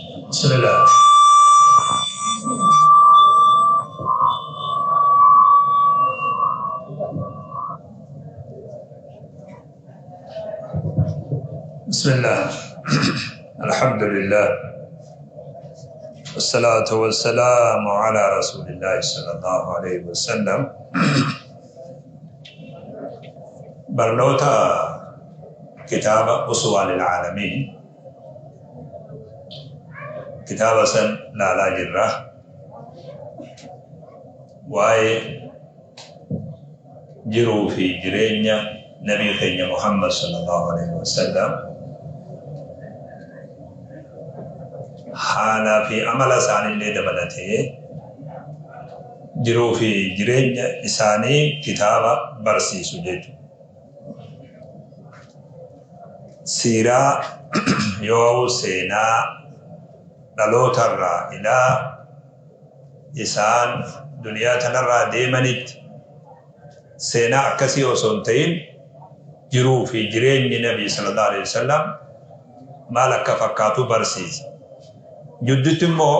بسم الله. بسم الله، الحمد لله، والصلاة والسلام على رسول الله صلى الله عليه وسلم. Barnoota kitaaba Uswaa lil'aalamiin, kitaaba san laalaa jirra. Waa'ee jiruu fi jireenya nabii keenya Muhammad sallallahu alaihi wasallam, haalaa fi amala isaanillee dabalatee, jiruu fi jireenya isaanii kitaaba barsiisu jechuudha. Siiraa yoo seenaa dhalootarraa ilaa isaan duniyaa tanarraa deemanitti, seenaa akkasii osoo hin ta'in, jiruu fi jireenyi nabii sallallahu alaihi wasallam maal akka fakkaatu barsiisa. Jidduutti immoo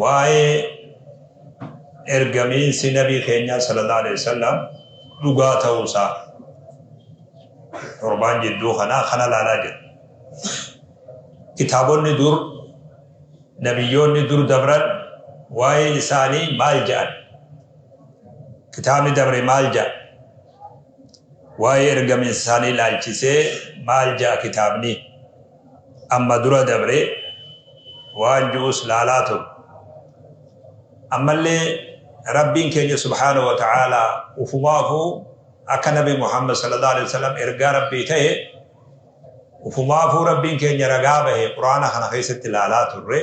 waa'ee ergamiinsi nabii keenyaa sallallahu alaihi wasallam dhugaa ta'uusaa torbaan jidduu kanaa kana laalaa jira. Kitaabonni dur, nabiyyoonni dur dabran waa'ee isaanii maal jedhan? Kitaabni dabre maal jedha? Waa'ee ergamiinsa isaanii ilaalchisee maal jedha kitaabni amma dura dabre waan ji'us laalaa ture. Ammallee Rabbiin keenya subhaanahu wa ta'aalaa ufumaafuu akka nabi Muhammad sallallahu alaihi wasallam ergaa Rabbii ta'e ufumaafuu Rabbiin keenya ragaa bahe Quraana kana keessatti laalaa turre.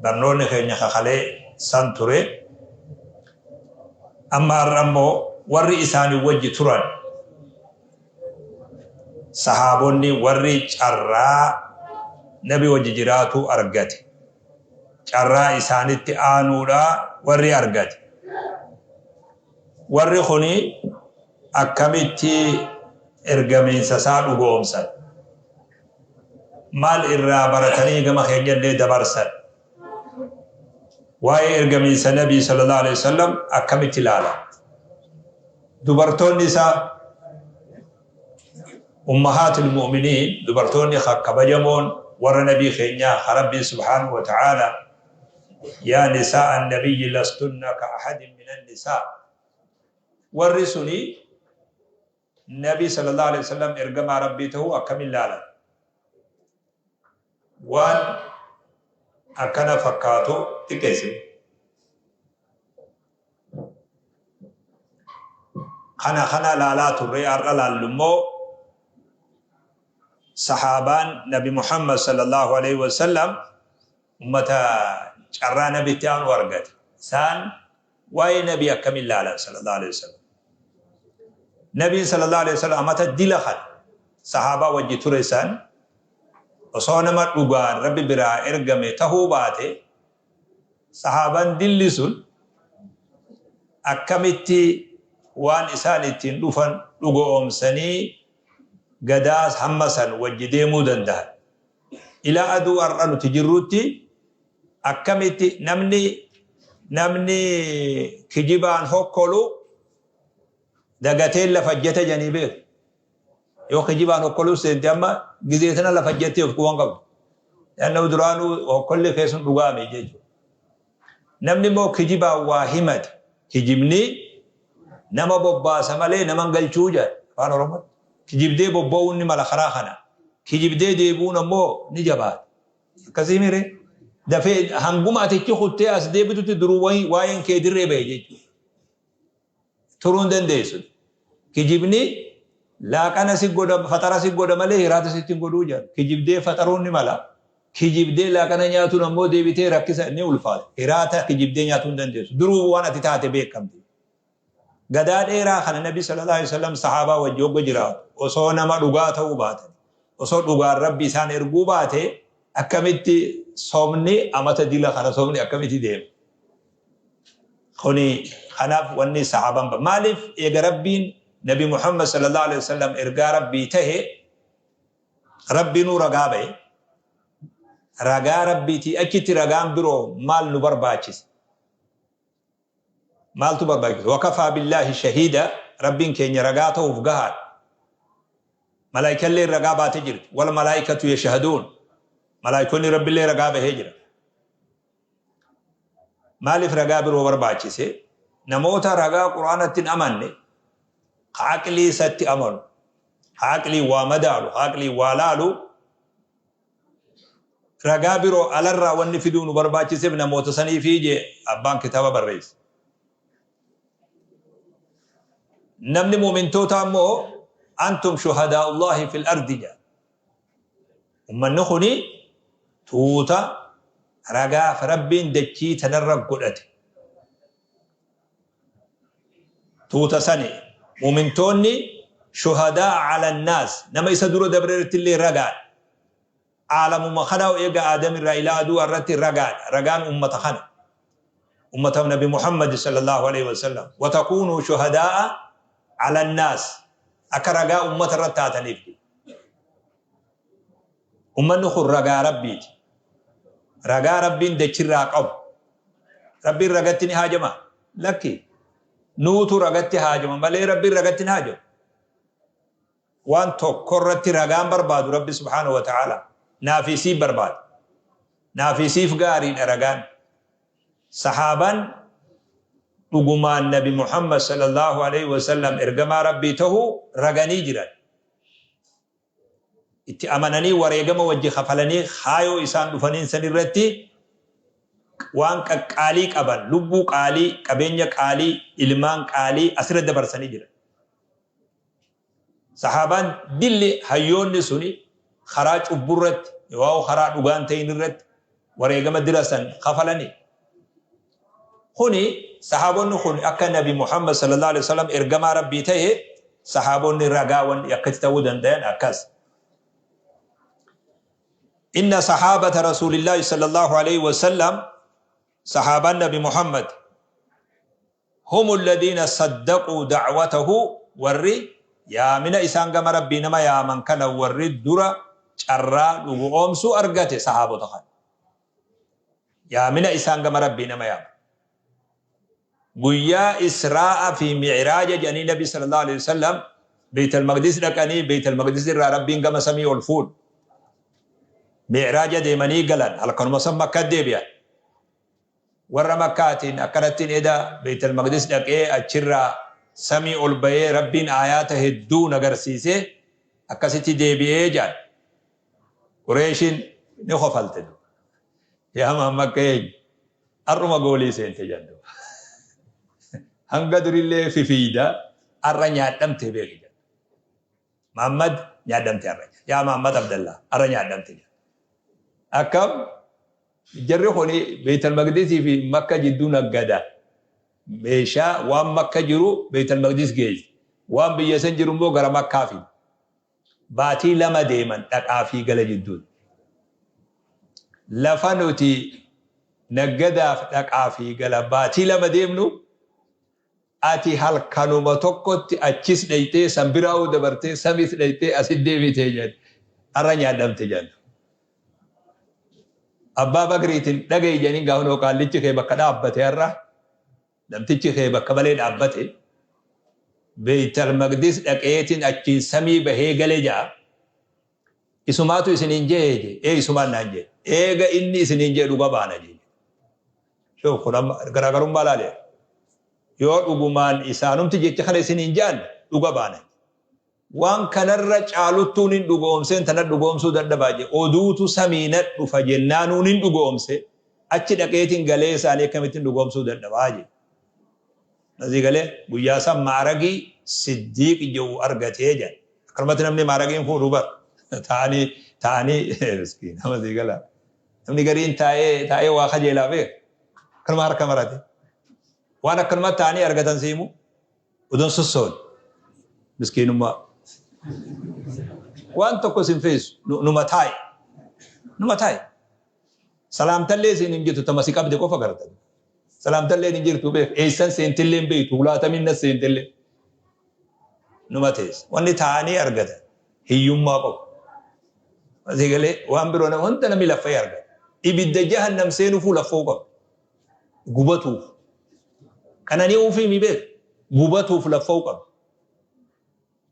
Barnoonni keenya kakalee san ture. Amma har'a immoo warri isaanii wajji turan, sahaabonni, warri carraa nabi wajji jiraatu argate, carraa isaanitti aanuudha warri argate, warri kuni akkamitti ergamiinsa isaa dhugoomsan? Maal irraa baratanii gama keenyallee dabarsan? Waa'ee ergamiinsa nabii sallallahu alaihi wasallam akkamitti ilaala? Dubartoonni isaa, ummahaatul mu'miniin, dubartoonni kabajamoon warra nabii keenyaa, ka Rabbiin subhaanahu wa ta'ala "yaa nisaa annabiyyi lastunna ka ahadin minan nisaa", warri suni nabi sallallahu alaihi wasallam ergamaa Rabbii ta'uu akkamiin ilaalan? Waan akkana fakkaatu xiqqeesse. Kana laalaa turre. Har'a laallu immoo sahaabaan nabi Muhammad sallallahu alaihi wasallam, ummata carraa nabitti aanu argate, isaan waa'ee nabii akkamiin laalan sallallahu alaihi wasallam? Nabiin sallallahu alaihi wasallam amata dila kana sahaabaa wajji ture san osoo nama dhugaan Rabbi biraa ergame tahuu baate, sahaabaan dilli sun akkamitti waan isaan ittiin dhufan dhugoomsanii gadaa hamma san wajji deemuu danda'an? Ilaa aduu har'a nuti jirrutti akkamitti namni kijibaan hokkolu dagateen lafa jete janii beeku? Yoo kijibaan hokkoluu seente, amma gizee tana lafa jettee of quban qabdu. Namni duraanuu hokkolli keessun dhugaame jechuudha. Namni immoo kijibaan waa himate, kijibni nama bobbaasa malee nama hin galchuu jedha afaan Oromootti. Kijibdee bobba'uun ni mala karaa kana. Kijibdee deebi'uun ammoo ni jabaata. Akkasii mire dafee hanguma atichi kuttee as deebitutti duruu waa'een kee dirree bahe jechuudha. Turuu hin dandeessu. Kijibni laaqana si godha, faxara si godha malee hiraata sitti hin godhuu jedha. Kijibdee faxaruun ni mala. Kijibdee laaqana nyaatuun ammoo deebitee rakkisa, ni ulfaata. Hiraata kijibdee nyaatuu hin dandeessu. Duruu waan ati taate beekamti. Gadaa dheeraa kana nabi sallallahu alaihi wasallam sahaabaa wajji hogga jiraatu osoo nama dhugaa ta'uu baatan, osoo dhugaan Rabbi isaan erguu baate, akkamitti sobni amata dila kana sobni akkamitti deema? Kuni kanaaf wanni sahaabaan maaliif eega Rabbiin nabi Muhammad sallallahu alaihi wasallam ergaa Rabbii tahe Rabbiinuu ragaa bahe. Ragaa Rabbiitii achitti ragaan biroo maal nu barbaachise? Maaltu barbaachise? Wakafaa billaahi shahiida, Rabbiin keenya ragaa ta'uuf gahaadha. Malaayikalleen ragaa baatee jirti. Wal malaayikatu yashhaduun. Malaayikonni Rabbillee ragaa bahee jira. Maaliif ragaa biroo barbaachise? Namoota ragaa Qur'aanatti hin amanne, ka aqlii isatti amanu, ka aqlii waa madaalu, ka aqlii waa laalu, ragaa biroo alarraa wanni fiduu nu barbaachiseef namoota saniifi jee abbaan kitaaba barreesse. Namni mu'mintootaa immoo antum shuhadaa'ullaahi fil ardi jedha. Ummanni kuni tuuta ragaaf Rabbiin dachii tanarra godhate. Tuuta sani mu'mintoonni shuhadaa ala naas, nama isa dura dabre irratti illee ragaadha. Aalamuma kanaa eega Aadam irraa ilaa aduu irratti ragaadha. Ragaan ummata kana. Ummata Nabi Muhammad sallallahu alaihi wasallam. Watakuunuu shuhadaa ala naas. Akka ragaa ummata irratti taataniif. Ummanni kun ragaa Rabbiiti. Ragaa Rabbiin dachirraa qabu. Rabbiin ragatti ni haajama? Lakki. Nuutu ragatti haajama malee Rabbiin ragatti hin haajamu. Waan tokko irratti ragaan barbaadu Rabbi subhaanahu wa ta'ala. Naaf isiif barbaada. Naaf isiif gaariidha ragaan. Sahaabaan dhugumaan Nabi Muhammad sallallahu alaihi wasallam ergamaa Rabbii tahuu raganii jiran. Itti amananii wareegama wajji kafalanii kaayoo isaan dhufaniin san irratti waan qaqqaalii qaban, lubbuu qaalii, qabeenya qaalii, ilmaan qaalii asirra dabarsanii jiran. Sahaabaan dilli hayyoonni suni karaa cubburratti yookaan karaa dhugaan ta'in irratti wareegama dira san kafalanii. Kuni sahaabonni kun akka Nabi Muhammad sallallahu alaihi wasallam ergamaa Rabbii ta'e sahaabonni ragaa wanni akkatti ta'uu dandayan akkas. Inna sahaabata Rasuulillaahi sallallahu alaihi wasallam, sahaabaan Nabi Muhammad, humu alladhiina saddaquu da'watahu, warri yaamina isaan gama Rabbii nama yaaman kana warri dura carraa dhugu'oomsuu argate sahaabota kana. Yaamina isaan gama Rabbii nama yaaman. Guyyaa Israa'a fi Mi'raaja jedhanii Nabi sallallahu alaihi wasallam Beeytal Maqdis dhaqanii Beeytal Maqdis irraa Rabbiin gama samii ol fuudhe. Mi'raaja deemanii galan, halkanuma san Makkaa deebi'an. Warra Makkaatiin akkanattiin eda Beeytal Maqdis dhaqee achirraa samii ol bahee Rabbiin aayaata hedduu nagarsiisee akkasitti deebi'ee jedhan. Qureeshiin ni kofalte duuba. Yaa Muhammad akka eenyu? Har'uma goolii seente jedhan duuba. Hanga durillee fifiida har'a nyaadhamte beeki jedhan. Muhammad nyaadhamte har'a. Yaa Muhammad Abdallah har'a nyaadhamte jedhan. Akkam jarri kuni Beeytal Maqdisii fi Makka jidduu naggada. Meeshaa waan Makka jiru Beeytal Maqdis geessi. Waan biyya san jiru immoo gara Makkaa fida. Baatii 2 deeman dhaqaa fi gala jidduutti. Lafa nuti naggadaaf dhaqaa fi gala baatii 2 deemnu ati halkanuma tokkotti achis dhayxee san biraa'uu dabartee samis dhayxee asit deebitee jedhan. Har'a nyaadhamte jedhan. Abbaa Bakriitiin dhaga'i jedhaniin gaafa qaallichi kee bakka dhaabbate har'a Namtichi kee bakka malee dhaabbate Beeytal Maqdis dhaqeetiin achiin samii bahee gale ja'a. Isumaatu isiniin je'ee je? Ee, isumaan naan je'e. Eega inni isiniin je'e dhuga baana je. Shuf kun amma garaagarummaa laale. Yoo dhugumaan isaanumti jecha kana isiniin je'an dhuga baana. Waan kanarra caaluttuu nin dhugo'oomseen tana dhugo'oomsuu dadhabaa je. Oduutu samii na dhufa jennaanuu nin dhugo'oomse, achi dhaqeetin galee isaanii akkamittin dhugo'oomsuu dadhabaa je. Asii galee guyyaa san ma'aragii Siddiiq je'u argatee jedhan. Akkanumatti namni ma'aragii hin fuudhu bar. Ta'anii ta'anii miskiina asii gala. Namni gariin taa'ee taa'ee waa kajeelaa beeka. Akkanuma harka marate. Waan akkanumatti ta'anii argatan siimu. Odoon sossoone. Miskiinummaa. Waan tokko isin feesu numa taa'i. Numa taa'i. Salaamtallee isin hin jirtu tama si qabde qofa garta. Salaamtallee hin jirtu beek. Eessan seentillee hin beektu. Hulaatamiin nas seentillee. Numa teessa. Wanni taa'anii argatan hiyyummaa qofa. Asii galee waan biroo nama hunda namni laffee argata. Ibidda jahannam seenufuu laffoo qabda. Gubatuuf. Qanani'uufii mi beek? Gubatuuf laffoo qabda.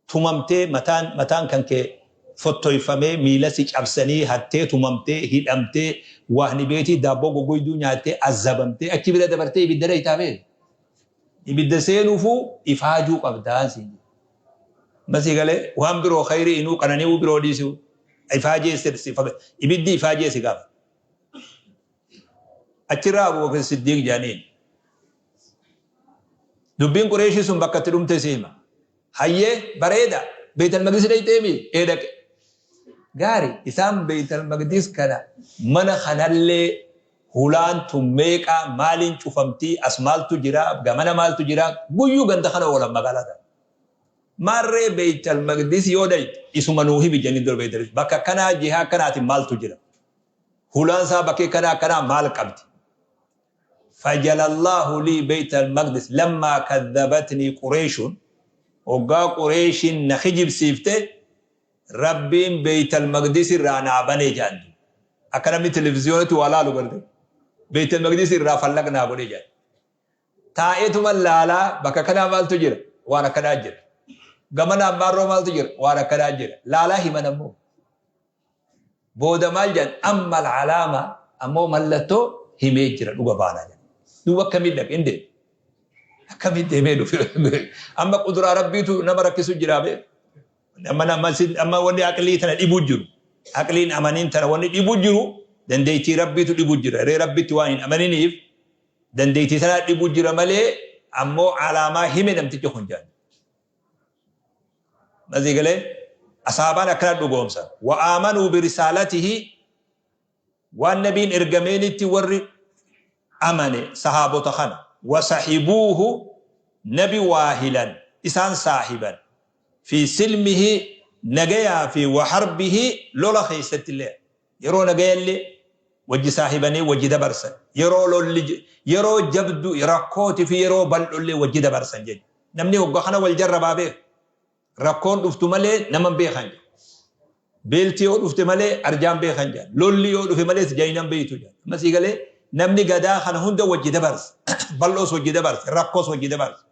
Tumamtee mataan mataan kan kee fottoyfamee miila si cabsanii hattee tumamtee hidhamtee waahni beetii daabboo goggoyduu nyaattee azzabamtee achi bira dabartee ibidda dhayxaa beek? Ibidda seenufuu ifaajuu qabdaan siin jedhe. Amma sii galee waan biroo khayrii inuu qanani'uu biroo dhiisiu ifaajee si ibiddi ifaajee si gaafata. Achirraa Abubakr Siddiiq jedhaniin. Dubbiin Qureeshii sun bakka itti dhumte si hima. Hayyee bareeda Beeytal Maqdis dhayxeemi? Ee dhaqe. Gaari isaan Beeytal Maqdis kana mana kanallee hulaan tun meeqa maaliin cufamtii as maaltu jira gamana maaltu jira guyyuu ganda kana oolan magaalaa tana. Maarree Beeytal Maqdis yoo dhayxe isuma nuu himi jedhanii dura Beeytal bakka akkanaa jihaa akkanaatiin maaltu jira? Hulaan isaa bakkee akkanaa akkanaa maal qabdi? Fajalallaahu lii Beeytal Maqdis lammaa kadhabatnii Qureeshun hoggaa Qureeshiin na kijibsiifte Rabbiin Beeytal Maqdis irraa naa bane jedhan duuba. Akka namni televiziyoonatti waa laalu garte. Beeytal Maqdis irraa fallaq naa godhe jedhan. Taa'eetuma laalaa bakka kanaa maaltu jira? Waan akkanaa jira. Gamana ammaarroo maaltu jira? Waan akkanaa jira. Laalaa himan ammoo. Booda maal jedhan? Amma al-alaama ammoo mallattoo himee jira dhuga baanaa jedhan. Duuba akkamiin dhaqe hin deeme. Akkamiin deemee dhufe? Amma quduraa Rabbiitu nama rakkisu jira bee. Amma nama amma wanni aqlii tana dhibuu jiru. Aqliin amaniin tana wanni dhibuu jiru dandeettii Rabbiitu dhibuu jira. Ree Rabbitti waan hin amaniniif dandeettii tanaa dhibuu jira malee ammoo alaamaa hime namtichi kun jedhan. Masii galee asaabaan akkana dhugoomsan. Wa aamanuu birisaalatihi waan nabiin ergameenitti warri amane sahaabota kana. Wa sahibuuhu nabi waahilan isaan saahiban. Fi silmihi nagayaa fi wa harbihi lola keessattillee yeroo nagayallee wajji saahibanii wajji dabarsan. Yeroo lolli yeroo jabdu rakkooti fi yeroo bal'ollee wajji dabarsan jechuudha. Namni hogga kana wal jarrabaa beeka. Rakkoon dhuftu malee nama hin beekan jedha. Beelti yoo dhufte malee arjaan beekan jedha. Lolli yoo dhufe malees jaynan beektu jedha. Amma sii galee namni gadaa kana hunda wajji dabarsa. Bal'oos wajji dabarsa. Rakkoos wajji dabarsa.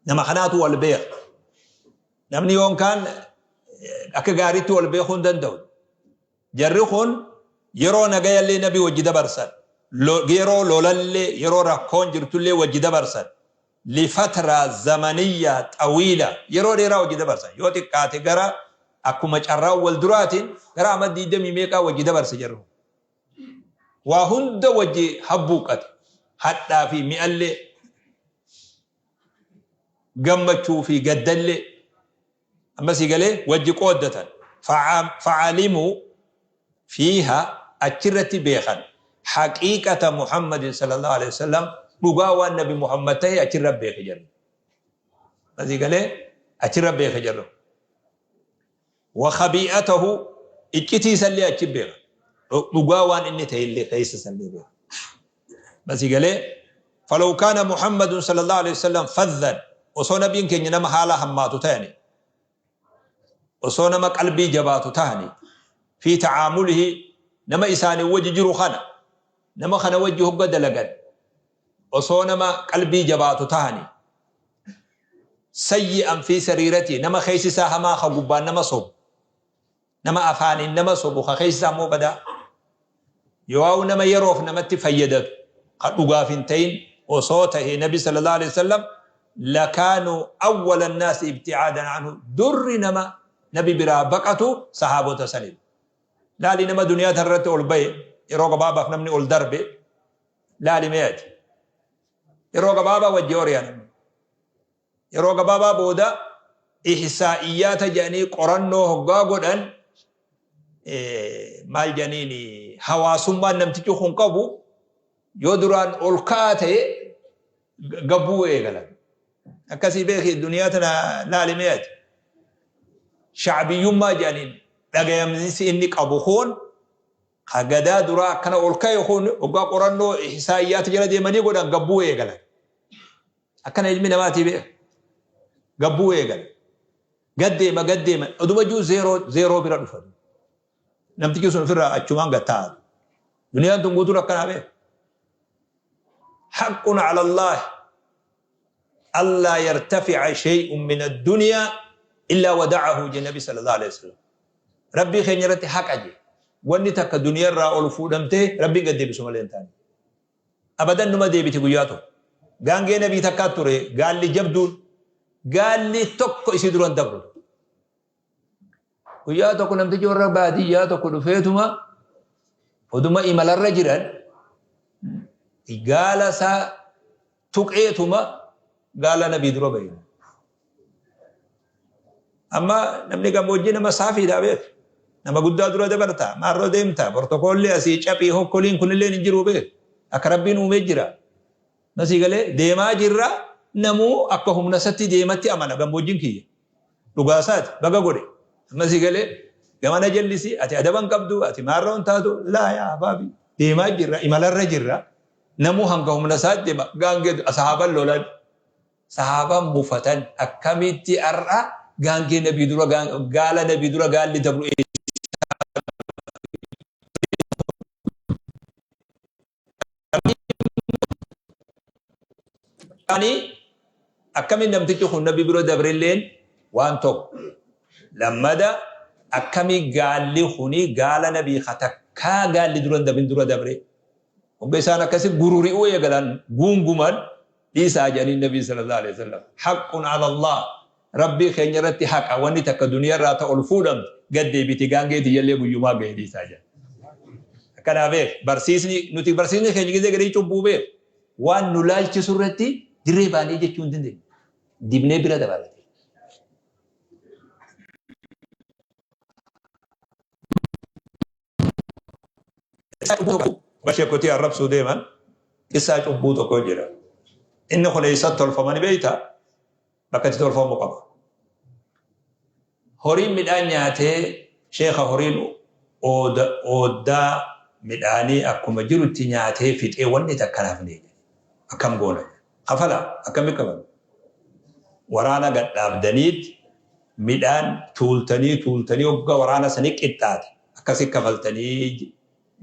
Nama kanaatu wal beeka. Namni yoonkaan akka gaariitti wal beekuu hin danda'u. Jarri kun yeroo nagayallee nabi wajji dabarsan, yeroo lolallee, yeroo rakkoon jirtullee wajji dabarsan. Lifatra zamaniyya xawiila yeroo dheeraa wajji dabarsan. Yoo xiqqaate gara akkuma carraa wal duraatiin gara ama diidamii meeqaa wajji dabarse jarri kun. Waa hunda wajji habbuuqqate. Hadhaa fi mi'allee, gammachuu fi gaddallee. Amma sii galee wajji qooddatan. Fa'alimuu fiiha achirratti beekan haqiiqata Muhammadin sallallahu alaihi wasallam dhugaa waan nabi Muhammad tahe achirra beeke jarri. Amma sii galee achirra beeke jarri. Wa khabi'atahu iccitii isallee achi beeka. Dhugaa waan inni ta'e illee keessa isallee beeka. Amma sii galee falaw kaana Muhammadun sallallahu alaihi wasallam fadhan osoo nabiin keenya nama haala hammaatu ta'ani osoo nama qalbii jabaatu tahani fi ta'aamulihi nama isaanii wajji jiru kana nama kana wajji hogga dalagan osoo nama qalbii jabaatu tahani sayyi'an fi sariiratii nama keessi isaa hamaa ka gubbaan nama sobu nama afaaniin nama sobu ka keessi isaa immoo badaa yoo'u nama yeroof namatti fayyadatu ka dhugaaf hin ta'in osoo tahe nabi sallallahu alaihi wasallam lakaanuu awwala annaasi ibti'aadan anhu durri nama nabi biraa baqatu sahaabota saniin laali nama duniyaa tanarratti ol bahe yeroo gabaabaaf namni ol darbe laali mee ati yeroo gabaabaa wajji hori'a namni yeroo gabaabaa booda ihsaa'iyyaata jedhanii qorannoo hoggaa godhan maal jedhaniin hawaasummaan namtichi kun qabu yoo duraan ol ka'aa ta'e gabbuu eegalan. Akkasii beeki duniyaa tana laali mee ati. Shacbiyyummaa jedhaniin dhagayamsi inni qabu kun ka gadaa duraa akkana ol ka'e kun hoggaa qorannoo ihsaa'iyyaata jala deemanii godhan gabbuu eegalan. Akkana ilmi namaatii beeka. Gabbuu eegala. Gad deema gad deema oduma jiru zeeroo zeeroo bira dhufa. Namtichi sun ofirraa achumaan gad taa'a. Duniyaan tun guutuun akkanaa beek. Haqqun ala Allahi allaa yartafi'a shay'un min addunyaa illaa wada'ahu je Nabi sallallahu alaihi wasallam. Rabbii keenya irratti haqa je. Wanni takka duniyaa irraa ol fuudhamtee Rabbiin gad deebisu malee hin taane. Abadan numa deebiti guyyaa tokko. Gaangee Nabii takkaa ture gaalli jabduun gaalli tokko isii duran dabru. Guyyaa tokko namtichi warra baadiyyaa tokko dhufeetuma oduma imalarra jiran gaala isaa tuqeetuma gaala Nabii dura bahe. Amma namni gammoojjii nama saafiidhaa beek. Nama guddaa dura dabarta, maarroo deemta, portokoolli asii caphii hokkoliin kunilleen hin jiru beek. Akka Rabbiin uumee jira. Masii galee deemaa jirra namuu akka humna isatti deematti amana gammoojjiin kiyya. Dhugaa isaati baga godhe. Masii galee gamana jallisi ati adaba hin qabdu ati maarroo hin taatu laa yaa abaabi deemaa jirra imalarra jirra. Namuu hanga humna isaatti deema gaangee sahaaban lolan. Sahaabaan mufatan akkamitti har'a gaangee nabii dura gaala nabii dura gaalli dabru eessaa dhufe? Akkamiin namtichi kun nabi bira dabrilleen waan tokko. Lammada akkamii gaalli kuni gaala nabii ka takkaa gaalli dura hin dabrin dura dabre. Hogga isaan akkasi gururi'uu eegalan guunguman dhiisaa jedhanii nabii sallallahu alaihi wasallam. Haqqun ala Allah Rabbii keenya irratti haqa wanni takka duniyaa irraa ta ol fuudhamte gad deebiti gaangee tiyyallee guyyumaa gahe dhiisaa jedhan. Akkanaa beek barsiisni nuti barsiisni keenya gizee garii cubbuu beek waan nu laalchisu irratti dirree baanee jechuu hin dandeenyu. Dibnee bira dabarre. Sheekotii arrabsuu deeman qissaa cubbuu tokko jira. Inni kun eessatti tolfama ni beektaa? Bakka itti tolfamu qaba. Horiin midhaan nyaatee sheeka horiin ooddaa midhaanii akkuma jirutti nyaatee fixee wanni takka hin hafne jedhe. Akkam goona jedhe. Kafala akkami kafala? Waraana gad dhaabdaniit midhaan tuultanii tuultanii hogga waraana sanii qixxaate akkasi kafaltanii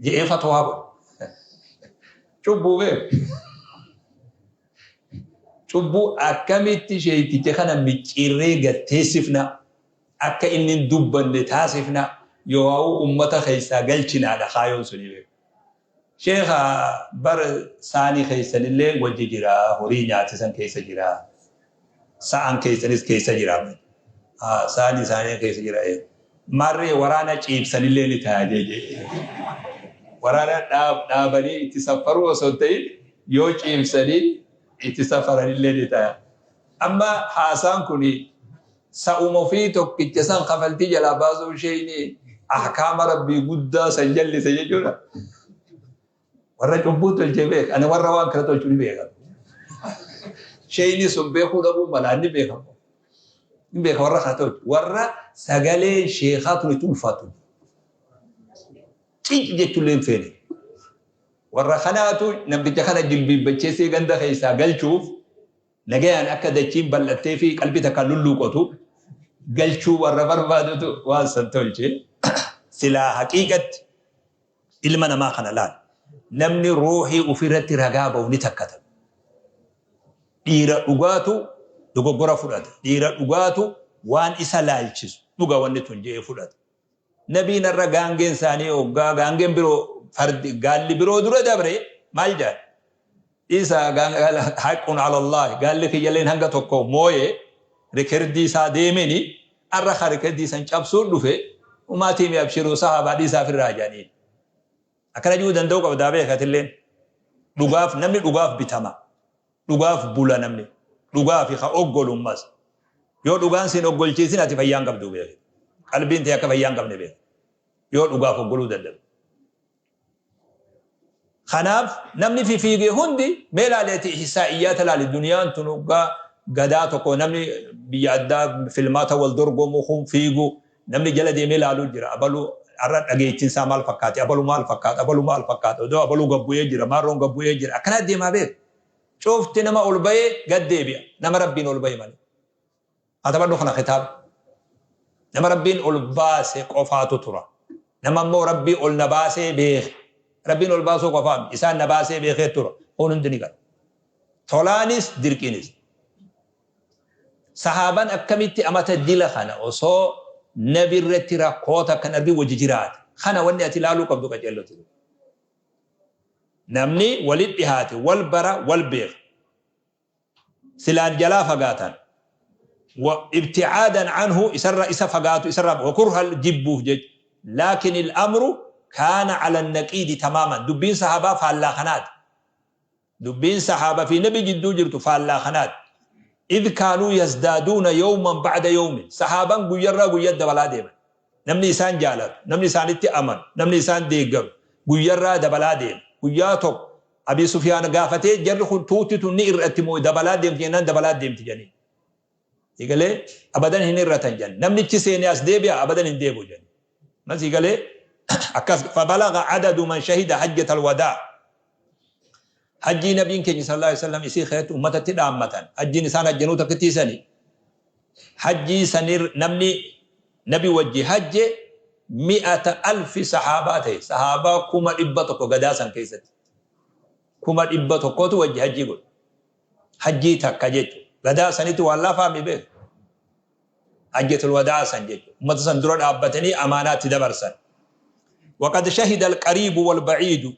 je'ee fatwaa godhe. Cubbuu beeku. Cubbuu akkamitti sheeyticha kana micciirree gad teessifna, akka inni hin dubbanne taasifna, yoo'aa'uu ummata keessaa galchinaadha kaayoon suni beeku. Sheekha bar saani keessanillee wajji jira, horii nyaate san keessa jira, sa'an keessanis keessa jira. Saani isaanii keessa jira. Maarree waraana ciibsanillee ni ta'a jee. Waraana dhaabanii itti saffaruu osoo hin ta'in yoo ciibsanii itti safaranillee ni ta'a. Amma haasaan kun sa'uma ofii tokkicha san kafaltii jalaa baasuu isheen ahkaama Rabbii guddaa san jallise jechuudha. Warra cubbuu tolchee beeka. Ani warra waan kana tolchu ni beeka. Sheeyni sun beekuu dhabuu mala inni beeka. Ni beeka warra kana tolchu. Warra sagaleen sheekaa tun itti ulfaatu. Cic jechuullee hin feene. Warra kanaatu namticha kana jilbiibbacheessee ganda keessaa galchuuf nagayaan akka dachiin bal'attee fi qalbii takkaan lulluuqotu galchuu warra barbaadutu waan san tolche. Silaa haqiiqatti ilma namaa kana laal. Namni ruuhii ofirratti ragaa ba'u ni takkata. Dhiira dhugaatu dogoggora fudhata. Dhiira dhugaatu waan isa laalchisu dhuga wanni tun je'ee fudhata. Nabiin har'a gaangeen isaanii hoggaa gaangeen biroo fardi gaalli biroo dura dabre maal jedhan? Dhiisa haqqun ala Allah gaalli kiyyalleen hanga tokko mooye rikerdii isaa deemeni har'a ka rikerdii san cabsuun dhufe umaatii mi abshiruu sahaabaa dhiisaa firraa jedhaniin. Akkana ji'uu danda'uu qabdaa beekatilleen dhugaaf namni dhugaaf bitama. Dhugaaf bula namni. Dhugaafi ka oggolu ammas. Yoo dhugaan sin oggolchiisin ati fayyaa hin qabdu beeki. Qalbiin tee akka fayyaa hin qabne beeki. Yoo dhugaaf oggoluu dadhabde. Kanaaf namni fifiige hundi mee laali ati ihsaa'iyyaata laali duniyaan tun hoggaa gadaa tokko namni biyya addaa filmaata wal dorgomu kun fiigu namni jala deemee laaluu jira abalu har'a dhageettiin isaa maal fakkaate abalu maal fakkaata abalu maal fakkaata odoo abaluu gabbu'ee jira maarroon gabbu'ee jira akkanaa deemaa beeku. Cufti nama ol bayee gad deebi'a. Nama Rabbiin ol baye malee. Katabadhu kana kitaaba. Nama Rabbiin ol baase qofaatu tura. Nama immoo Rabbii ol na baasee beeke. Rabbiin ol baasuu qofaami. Isaan na baasee beekee tura. Kun hundi ni gala. Tolaanis dirqiinis. Sahaaban akkamitti amata dila kana osoo nabi irratti rakkoo takka hin argin wajji jiraate. Kana wanni ati ilaaluu qabdu qaceellotti. Namni walit dhihaate wal bara wal beeka. Silaan jalaa fagaatan. Wa ibti'aadan anhu isarra isa fagaatu isarra wa kurhal jibbuuf jecha. Laakin al-amru kaana ala naqiidi tamaaman. Dubbiin sahaabaa faallaa kanaati. Dubbiin sahaaba fi nabi jidduu jirtu faallaa kanaati. Idh kaanuu yazdaaduuna yawman ba'da yawmin. Sahaaban guyyarraa guyyatti dabalaa deeman. Namni isaan jaalatu, namni isaanitti amanu, namni isaan deeggaru guyyarraa dabalaa deema. Guyyaa tokko Abii Sufyaan gaafatee jarri kun tuutti tun ni ir'atti moo dabalaa deemti jennaan dabalaa deemti jedhaniin. Sii galee abadan hin ir'atan jedhan. Namnichi seenee as deebi'a abadan hin deebi'u jedhan. Ma sii galee akkas fabalaga adadu man shahida hajjatal wadaa. Hajjii nabiin keenya sallallahu alaihi wasallam isii keessatti ummatatti dhaammatan. Hajjiin isaan hajjanuu takkittii sani. Hajjii sanir namni nabi wajji hajje 100,000 sahaabaa ta'e. Sahaabaa 100,000 gadaa san keessatti. 100,000tu wajji hajjii godhe. Hajjii takka jechu. Gadaa sanitti waan laafaa mi beeku. Hajjatul wadaa san jechu. Ummata san dura dhaabbatanii amaanaatti dabarsan. Waqad shahida al-qariibu wal ba'iidu.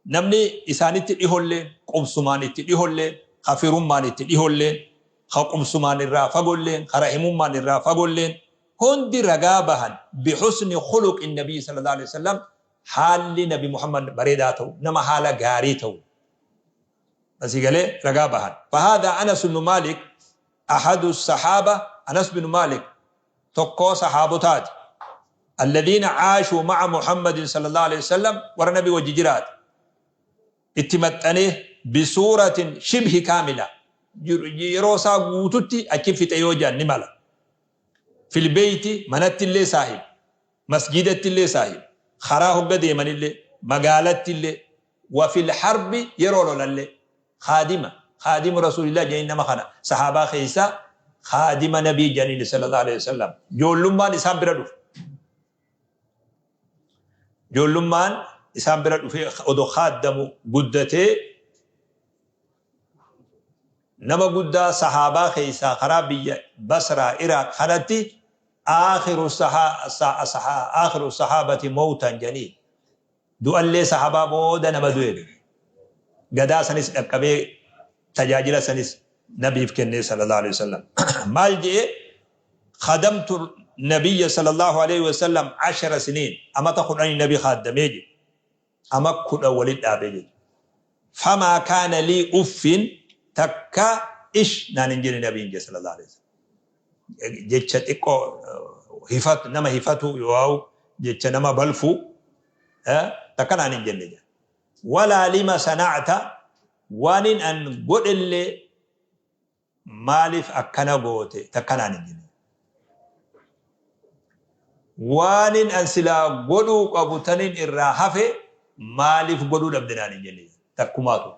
Namni isaanitti dhiholleen, qubsumaan itti dhiholleen, ka firummaan itti dhiholleen, ka qubsumaan irraa fagolleen, ka rahimummaan irraa fagolleen, hundi ragaa bahan bihusni khuluqi nabiyyi sallallahu alaihi wasallam haalli nabi Muhammad bareedaa ta'u, nama haala gaarii ta'u. Asii galee ragaa bahan. Fahaadha Anas ibn Malik ahadu sahaaba Anas bin Malik tokkoo sahaabotaati. Alladhiina caashuu ma'a Muhammadin sallallahu alaihi wasallam warra nabi wajji jiraate. Itti maxxanee bisuuratin shibhi kaamila yeroo isaa guututti achi fixe yoo jedhan ni mala. Fil beeyti manatti illee saahib, masjidatti illee saahib, karaa hogga deemanillee, magaalatti illee, wa fil harbi yeroo lolallee khaadima, khaadimu rasuulillah jedhanii nama kana sahaabaa keessaa khaadima nabii jedhanii sallallahu alaihi wasallam. Ijoollummaan isaan bira dhufe. Ijoollummaan isaan bira dhufee odoo khaaddamu guddatee nama guddaa sahaabaa keessaa karaa biyya Basraa Iraaq kanatti aakhiru sahaabati mawtan jedhanii du'allee sahaabaa booda nama du'e. Gadaa sanis dhaqqabee tajaajila sanis nabiif kennee sallallahu alaihi wasallam. Maal je'e? Khadamtu nabiyya sallallahu alaihi wasallam 10 siniin amata 10 nabi khaaddamee jedhe. Ama 10 walit dhaabee jedhe. Famaa kaana lii uffin takka ish naan hin jenne nabiin jedhe sallallahu alaihi wasallam. Jecha xiqqoo hifatu nama hifatu yoo jecha nama balfu takka naan hin jenne jedhe. Walaa lima sana'ta waanin an godhellee maaliif akkana goote takka naan hin jenne. Waanin an silaa godhuu qabu tanin irraa hafe maaliif godhuu dhabde naan hin jenne takkumaatu.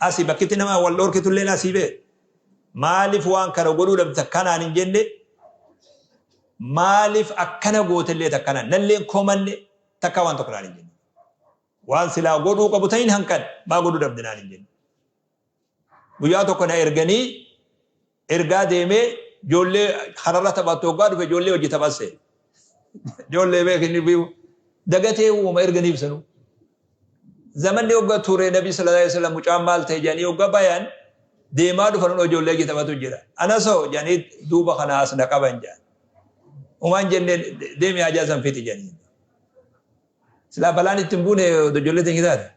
Asii bakkitti nama wal dhorkitulleen asii bee. Maaliif waan kana godhuu dhabde takka naan hin jenne maaliif akkana gootellee takka naan nalleen komanne takka waan tokko naan hin jenne. Waan silaa godhuu qabu tanin hanqadhe maa godhuu dhabde naan hin jenne. Guyyaa tokko na erganii ergaa deemee ijoollee kararra taphattu hoggaa dhufe ijoollee hojii taphasse. Ijoollee beekin dagatee uuma erganiif sanuu. Zamanni hogga ture Nabi sallallahu alaihi wasallam mucaan maal ta'e jedhanii hogga bayan deemaa dhufan ijoollee hojii taphatu jira. Anasoo jedhanii duuba kana as na qaban jedhan. Umaan jenneen deemi hajaa san fixi jedhanii. Silaa balaan itti hin buune odoo ijoollee teenya taate.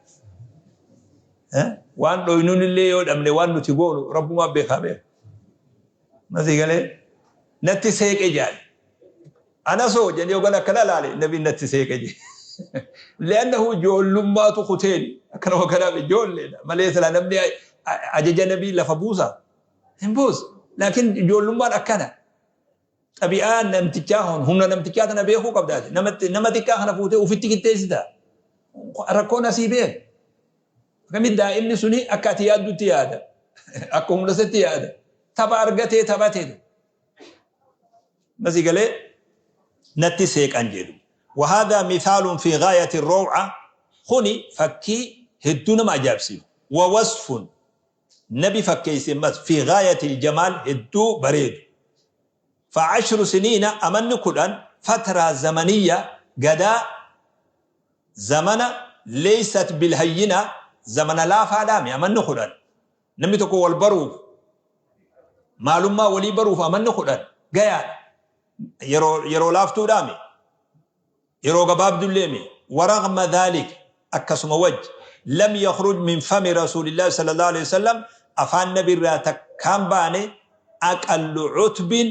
Waan dhoynuun illee yoo dhabne waan nuti goonu rabbumaa beekaa beeka. Masii galee natti seeqe jedhan. Anasoo jedhanii yogan akkana laale nabiin natti seeqe jedhe. Li'annahu ijoollummaatu kuteeni akkana kanaaf ijoolleedha malee silaa namni ajaja nabii lafa buusa hin buusu. Laakiin ijoollummaan akkana. Xabi'aa namtichaa hon humna namtichaa tana beekuu qabda ati. Namatti nama xiqqaa kana fuutee ufitti qixxeessita. Rakkoon asii beek. Akkamitti daa'imni suni akka ati yaaddutti yaada. Akka humna isaatti yaada. Tapha argatee taphate. Masii galee natti seeqan jedhu. وهذا مثال في غاية الروعة. Kuni fakkii hedduu nama ajaa'ibsiisu. Wa wasfun nabi fakkeeyse ammas fi gaayatil jamaal hedduu bareedu. Fa ashru siniina amanni 10 fatraa zamaniyya gadaa zamana leeysat bil hayyina zamana laafaadhaami amanni 10 namni tokko wal baruuf maalummaa walii baruuf amanni 10 gayaadha yeroo yeroo laaftuudhaami yeroo gabaabdulleemi waragma dhaalik akkasuma wajji lam yakhruj min fami rasuulillaahi sallallahu alaihi wasallam afaan nabirraa takkaan baane aqallu utbin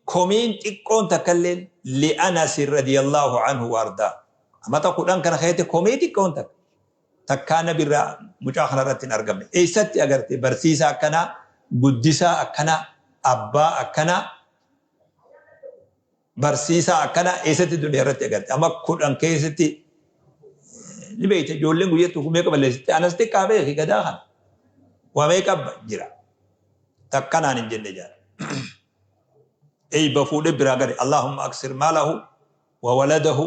komiin xiqqoon takkalleen li Anas radiyallahu anhu wa ardaa amata 10 kana keessatti komii xiqqoon takka takkaa nabirraa mucaa kanarratti hin argamne. Eessatti agarte barsiisaa akkanaa, guddisaa akkanaa, abbaa akkanaa, barsiisaa akkanaa eessatti duniyaa irratti agarte? Amma 10 keessatti ni beekta ijoolleen guyyaa tokko meeqa balleessite? Anas xiqqaa beeki gadaa kana. Waa meeqa jira? Takkanaan hin jenne jaala. Eeyba fuudhee biraa gale. Allahumma aksir maalahu wa waladahu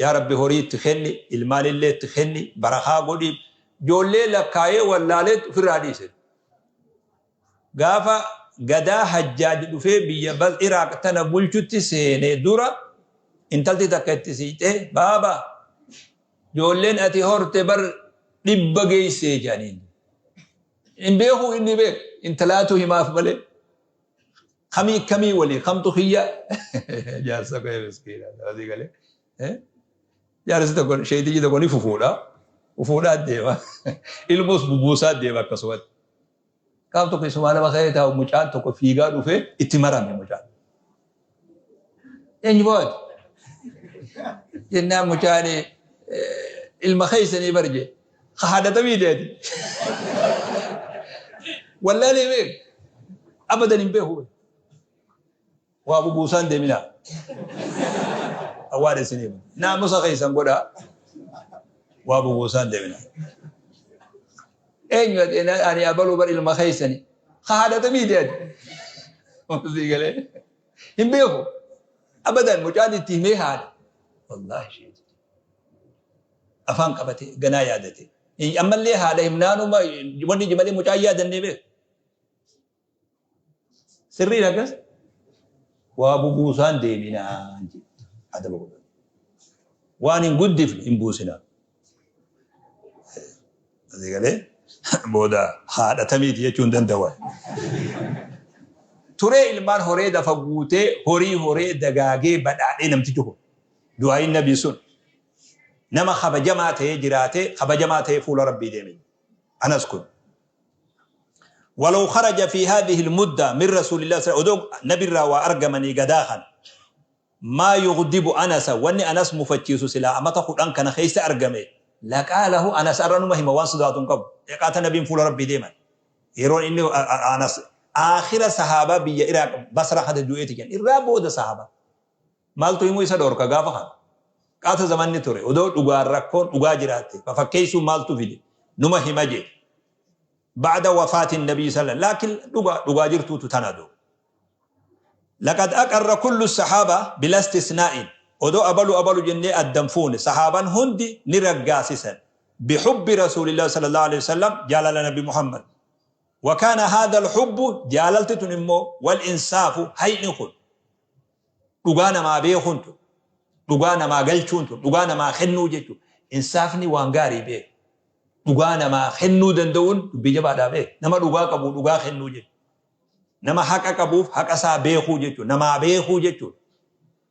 yaa rabbi horii itti kenni ilmaanillee itti kenni barakaa godhiif ijoollee lakkaayee wallaalee ofirraa dhiise. Gaafa gadaa hajjaaj dhufee biyya Iraaq tana bulchutti seene dura intalti takka itti siixee baaba ijoolleen ati horte bar 100 geessee jedhaniin. Hin beekuu inni beek intalaatu himaaf malee. Kamii kamii walii kamtu kiyya jaarsa kee miskiina asii galee. Jaarsi tokko sheeytichi tokko ni fufuudha. Fufuudhaa deema. Ilmoos bubuusaa deema akkasumatti. Qaam tokko isumaa nama ka'ee taa'u mucaan tokko fiigaa dhufee itti marame mucaan. Eenyu bawaati? Jennaan mucaan ilma keessanii bar jee. Ka haadha tamii deeti. Wallaalee beek. Abadan hin beeku. Waa bubuusaan deeminaa. Awwaadha isinii. Naamusa keessan godhaa. Waa bubuusaan deeminaa. Eenyu ati ani abaluu bar ilma keessani. Ka haadha tamii deeti. Sii galee. Hin beeku. Abadan mucaan itti himee haadha. Wallaahi isheeti. Afaan qabate ganaa yaadate. Ammallee haadha himnaanuma wanni iji malee mucaan yaadannee beeku. Sirriidha akkas? Waa bubuusaan deeminaa adaba godhan. Waan hin guddifne hin buusinaa. Asii galee booda haadha tamiiti jechuu hin danda'u. Turee ilmaan horee dafa guutee horii horee dagaagee badhaadhee namtichi kun. Du'aa'iin nabii sun nama kabajamaa ta'ee jiraatee kabajamaa ta'ee fuula rabbii deeme. Anas kun. Walaw kharaja fi haadhihi al-mudda min rasuulillah odoo nabirraa waa argamanii gadaa kana. Maa yughdibu Anasa, wanni Anas mufachiisu silaa amata 10 kana keessa argame, laqaalahu, Anas arra numa hima waan sodaatu hin qabu. Eqaata Nabiin fuula Rabbii deeman. Yeroon inni Anas aakhira sahaabaa biyya Iraaq Basra kate du'eeti jedhan. Irraa booda sahaabaa. Maaltu himuu isa dhoorka gaafa kana? Qaata zamanni ture. Odoo dhugaan rakkoon dhugaa jiraatte. Fafakkeessuu maaltu fide? Numa hima jee. Ba'da wafaati Nabii sallallahu laakiin dhugaa dhugaa jirtuutu tana doo. Laqad aqarra kullu sahaaba bila istisnaa'in odoo abalu abalu jennee adda hin fuune sahaaban hundi ni raggaasisan bihubbi rasuulillah sallallahu alaihi wasallam jaalala nabi Muhammad wa kaana haadha alhubbu jaalalti tun immoo wal insaafu hayni kun dhugaa namaa beekuun tun dhugaa namaa galchuun tun dhugaa namaa kennuu jechuun insaafni waan gaarii beeku dhugaa namaa kennuu danda'uun dubbii jabaadhaa beeku nama dhugaa qabu dhugaa kennuu jechuudha. Nama haqa qabuuf haqa isaa beekuu jechuudha. Namaa beekuu jechuudha.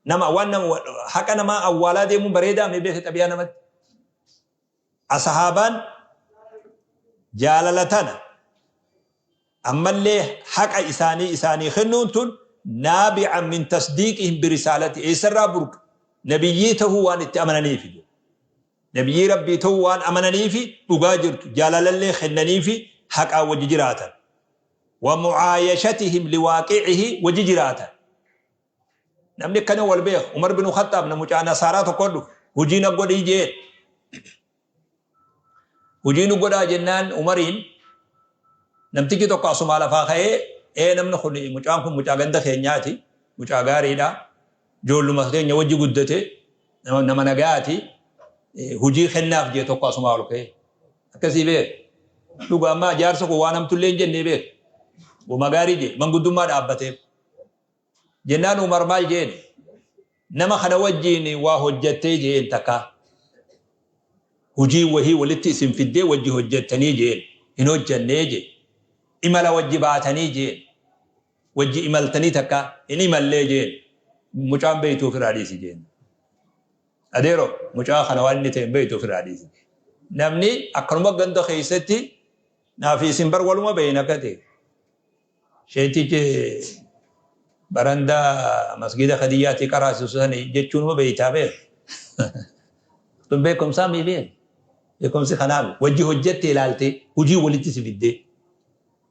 Nama waan nama haqa namaa awwaalaa deemuun bareedaa mee beeki xabiyaa namatti. Asahaabaan jaalala tana ammallee haqa isaanii isaanii kennuun tun naabi'an min tasdiiqihim birisaalati eessarraa burqa nabiyyii tahuu waan itti amananiifi. Nabiyyii Rabbii tahuu waan amananiifi dhugaa jirtu jaalalallee kennaniifi haqaan wajji jiraatan. Wa mu'aayashatihim liwaaqi'ihi wajji jiraatan. Namni akkana wal beeku Umar bin Khaxxaab na mucaa Nasaaraa tokko dhufe hojii na godhii jeen. Hojii nu godhaa jennaan Umariin namtichi tokko asumaa lafaa ka'ee ee namni kun mucaan kun mucaa ganda keenyaati mucaa gaariidha ijoolluma keenya wajji guddate nama nagaati. Hujii kennaaf jee tokko asumaa ol ka'ee. Akkasii beek. Dhugaa ammaa jaarsa kun waan hamtullee hin jennee beek. Wama gaarii jee manguddummaa dhaabbateef. Jennaan Umar maal jeen? Nama kana wajjiin waa hojjattee jeen takkaa. Hujii wahii walitti isin fiddee wajji hojjattanii jeen. Hin hojjannee jee. Imala wajji baatanii jeen. Wajji imaltanii takkaa hin imallee jeen. Mucaan beeytu ofirraa dhiisi jeen. Adeero mucaa kana waan inni ta'e hin beeytu ofirraa dhiisi. Namni akkanuma ganda keessatti naafi isin bar waluma beeyna akka ta'e. Sheetichi barandaa masgiida Khadiyyaatii qaraasisu sani jechuunuma beeytaa beek. Sun beekumsaa mii beek. Beekumsi kanaaf wajji hojjatte ilaaltee hujii walitti si fiddee.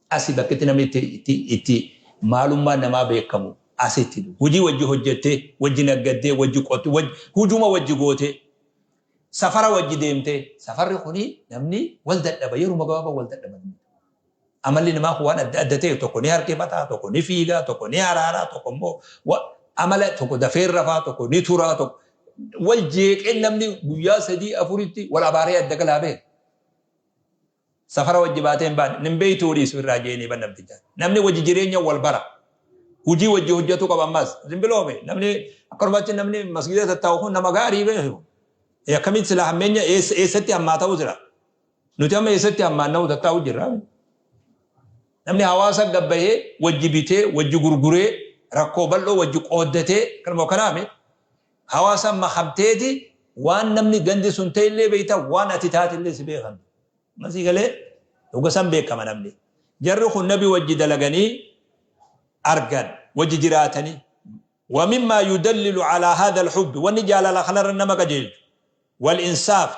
Asi bakkitti namni itti itti itti maalummaan namaa beekamu asitti. Hujii wajji hojjattee, wajji naggaddee, wajji qotte, wajji hujuma wajji gootee, safara wajji deemtee. Safarri kuni namni wal dadhaba yeruma gabaabaa wal dadhaba namni. Amalli namaa kun waan adda adda ta'e tokko ni harkifataa, tokko ni fiigaa, tokko ni haraaraa, tokko immoo amala tokko dafee rafaa, tokko ni turaa, tokko wal jeeqee namni guyyaa sadii afuritti wal abaaree adda galaa beeka. Safara wajji baatee hin baane nin beeytuu dhiisu irraa jeeni ban namticha. Namni wajji jireenya wal bara. Hujii wajji hojjatu qaba ammas. Zimbiloome namni akkanumatti namni masgiida tattaa'u kun nama gaarii beeku. Akkamitti sila hammeenya eessatti hammaa ta'u sila. Nuti amma eessatti hammaanna'u tattaa'u jirra. Namni hawaasa gabbahee wajji bitee wajji gurguree rakkoo bal'oo wajji qooddatee kanuma kanaame hawaasa makamteeti waan namni gandi sun ta'ellee beekta waan ati taatellee si beekan. Masii galee dhuga san beekama namni. Jarri kun nabi wajji dalaganii argan wajji jiraatanii. ومما يدلل على هذا الحب wanni jaalala kanarra nama qajeelchu والإنصاف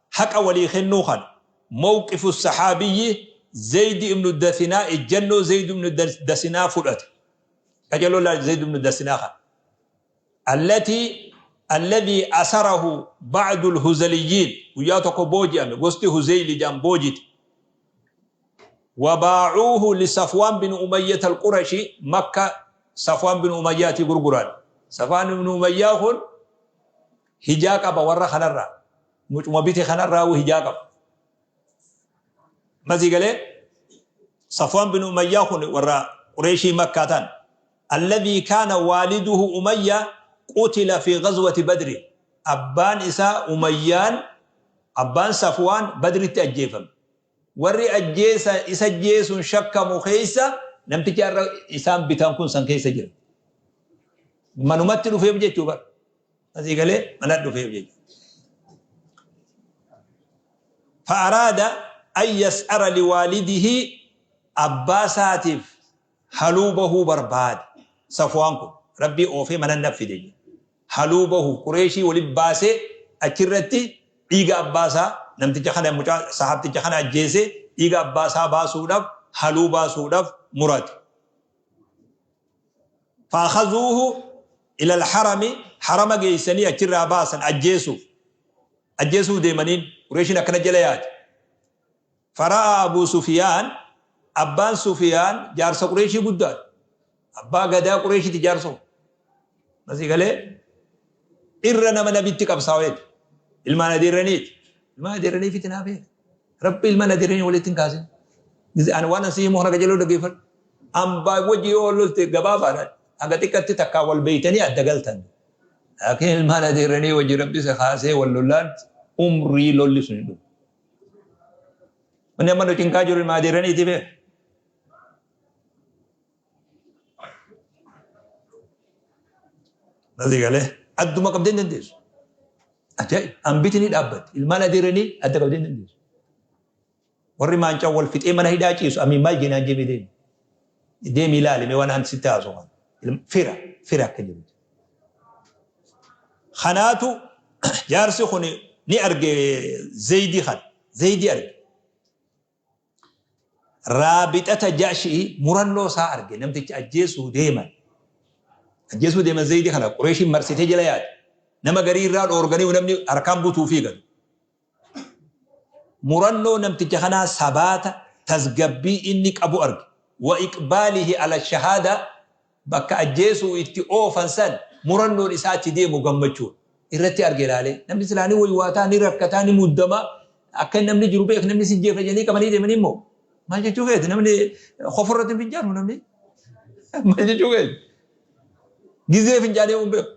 haqa walii kennuu kana موقف الصحابي زيد بن الدثناء ejjannoo زيد بن الدثناء fudhate qajeeloo laal زيد بن الدثناء kana التي الذي أسره بعض الهزليين guyyaa tokko booji'ame gosti huzeyli jedhan boojite وباعوه لصفوان بن أمية القرشي مكة صفوان بن أمية gurguran. صفوان بن أمية kun hijaa qaba warra kanarraa mucuma bite kanarraa hijaa qaba. Masii galee صفوان بن أمية kun warra Qureeshii Makkaa ta'an. الذي كان والده أمية قتل في غزوة بدر. Abbaan isaa Umayyaan abbaan Safwaan Badritti ajjeefame. Warri ajjeesa isa ajjeesuun shakkamu keessa namtichi har'a isaan bitan kun san keessa jira. Manumatti dhufeef jechuu bara. Asii galee mana dhufeef jechuudha. فأراد أن يثأر لوالده abbaa isaatiif haluu bahuu barbaade. Safwaan kun rabbii oofee mana na fide. Haluu bahuu Qureeshii waliin baasee achirratti dhiiga abbaa isaa namticha kana mucaa sahaabticha kana ajjeesee dhiiga abbaa isaa baasuudhaaf haluu baasuudhaaf murate. فأخذوه إلى الحرم harama geessanii achirraa baasan ajjeesuuf. Ajjeesuuf deemaniin Qureeshiin akkana jala yaate. فرأى أبو سفيان abbaan Sufiyaan jaarsa Qureeshii guddaadha. Abbaa gadaa Qureeshiiti jaarsa. Masii galee irra nama nabitti qabsaa'eeti. Ilmaan adeerraniiti. Ilmaan adeerranii fitinaa beeka. Rabbi ilmaan adeerranii walitti hin kaasin. Ani waan asii himu kana qajeeloo dhaggeeffadhu. Ambaa wajji yoo lolte gabaabaadha. Haga xiqqatti takkaa wal beeytanii adda galtan. Laakiin ilmaan adeerranii wajji rabbi isa kaasee wal lollaan umrii lolli sun hin dhufu. Wanni amma nu cinqaa jiru ilmaan adeerraniiti beeka. Asii galee adduma qabdee hin dandeessu. Ajaa'ib hambiti ni dhaabbatti. Ilmaan adeeranii adda qabdee hin dandeessu. Warri maancaan wal fixee mana hidhaa ciisu amiin maal jeenaan jeemee deemi. Deemi ilaali mee waan an sitti haasa'u kana. Fira fira akka jiru. Kanaatu jaarsi kun ni arge Zayidii kana. Zayidii arge. Raabixata ja'shi'i murannoo isaa arge namticha ajjeesuu deeman. Ajjeesuu deeman Zayidii kana Qureeshiin marsitee jala yaate. Nama garii irraa dhoorganii namni harkaan butuu fiigan. Murannoo namticha kanaa sabaata tasgabbii inni qabu arge. وإقباله على الشهادة bakka ajjeesuu itti oofan san murannoon isaa itti deemu gammachuun. Irratti arge laalee. Namni silaa ni waywaataa, ni rakkataa, ni muddamaa. Akka namni jiru beek namni si jeefa jedhanii qabanii deemanii immoo. Maal jechuu keeti namni koforratti hin fincaanu namni. Maal jechuu keeti? Gizee fincaanee hin beeku.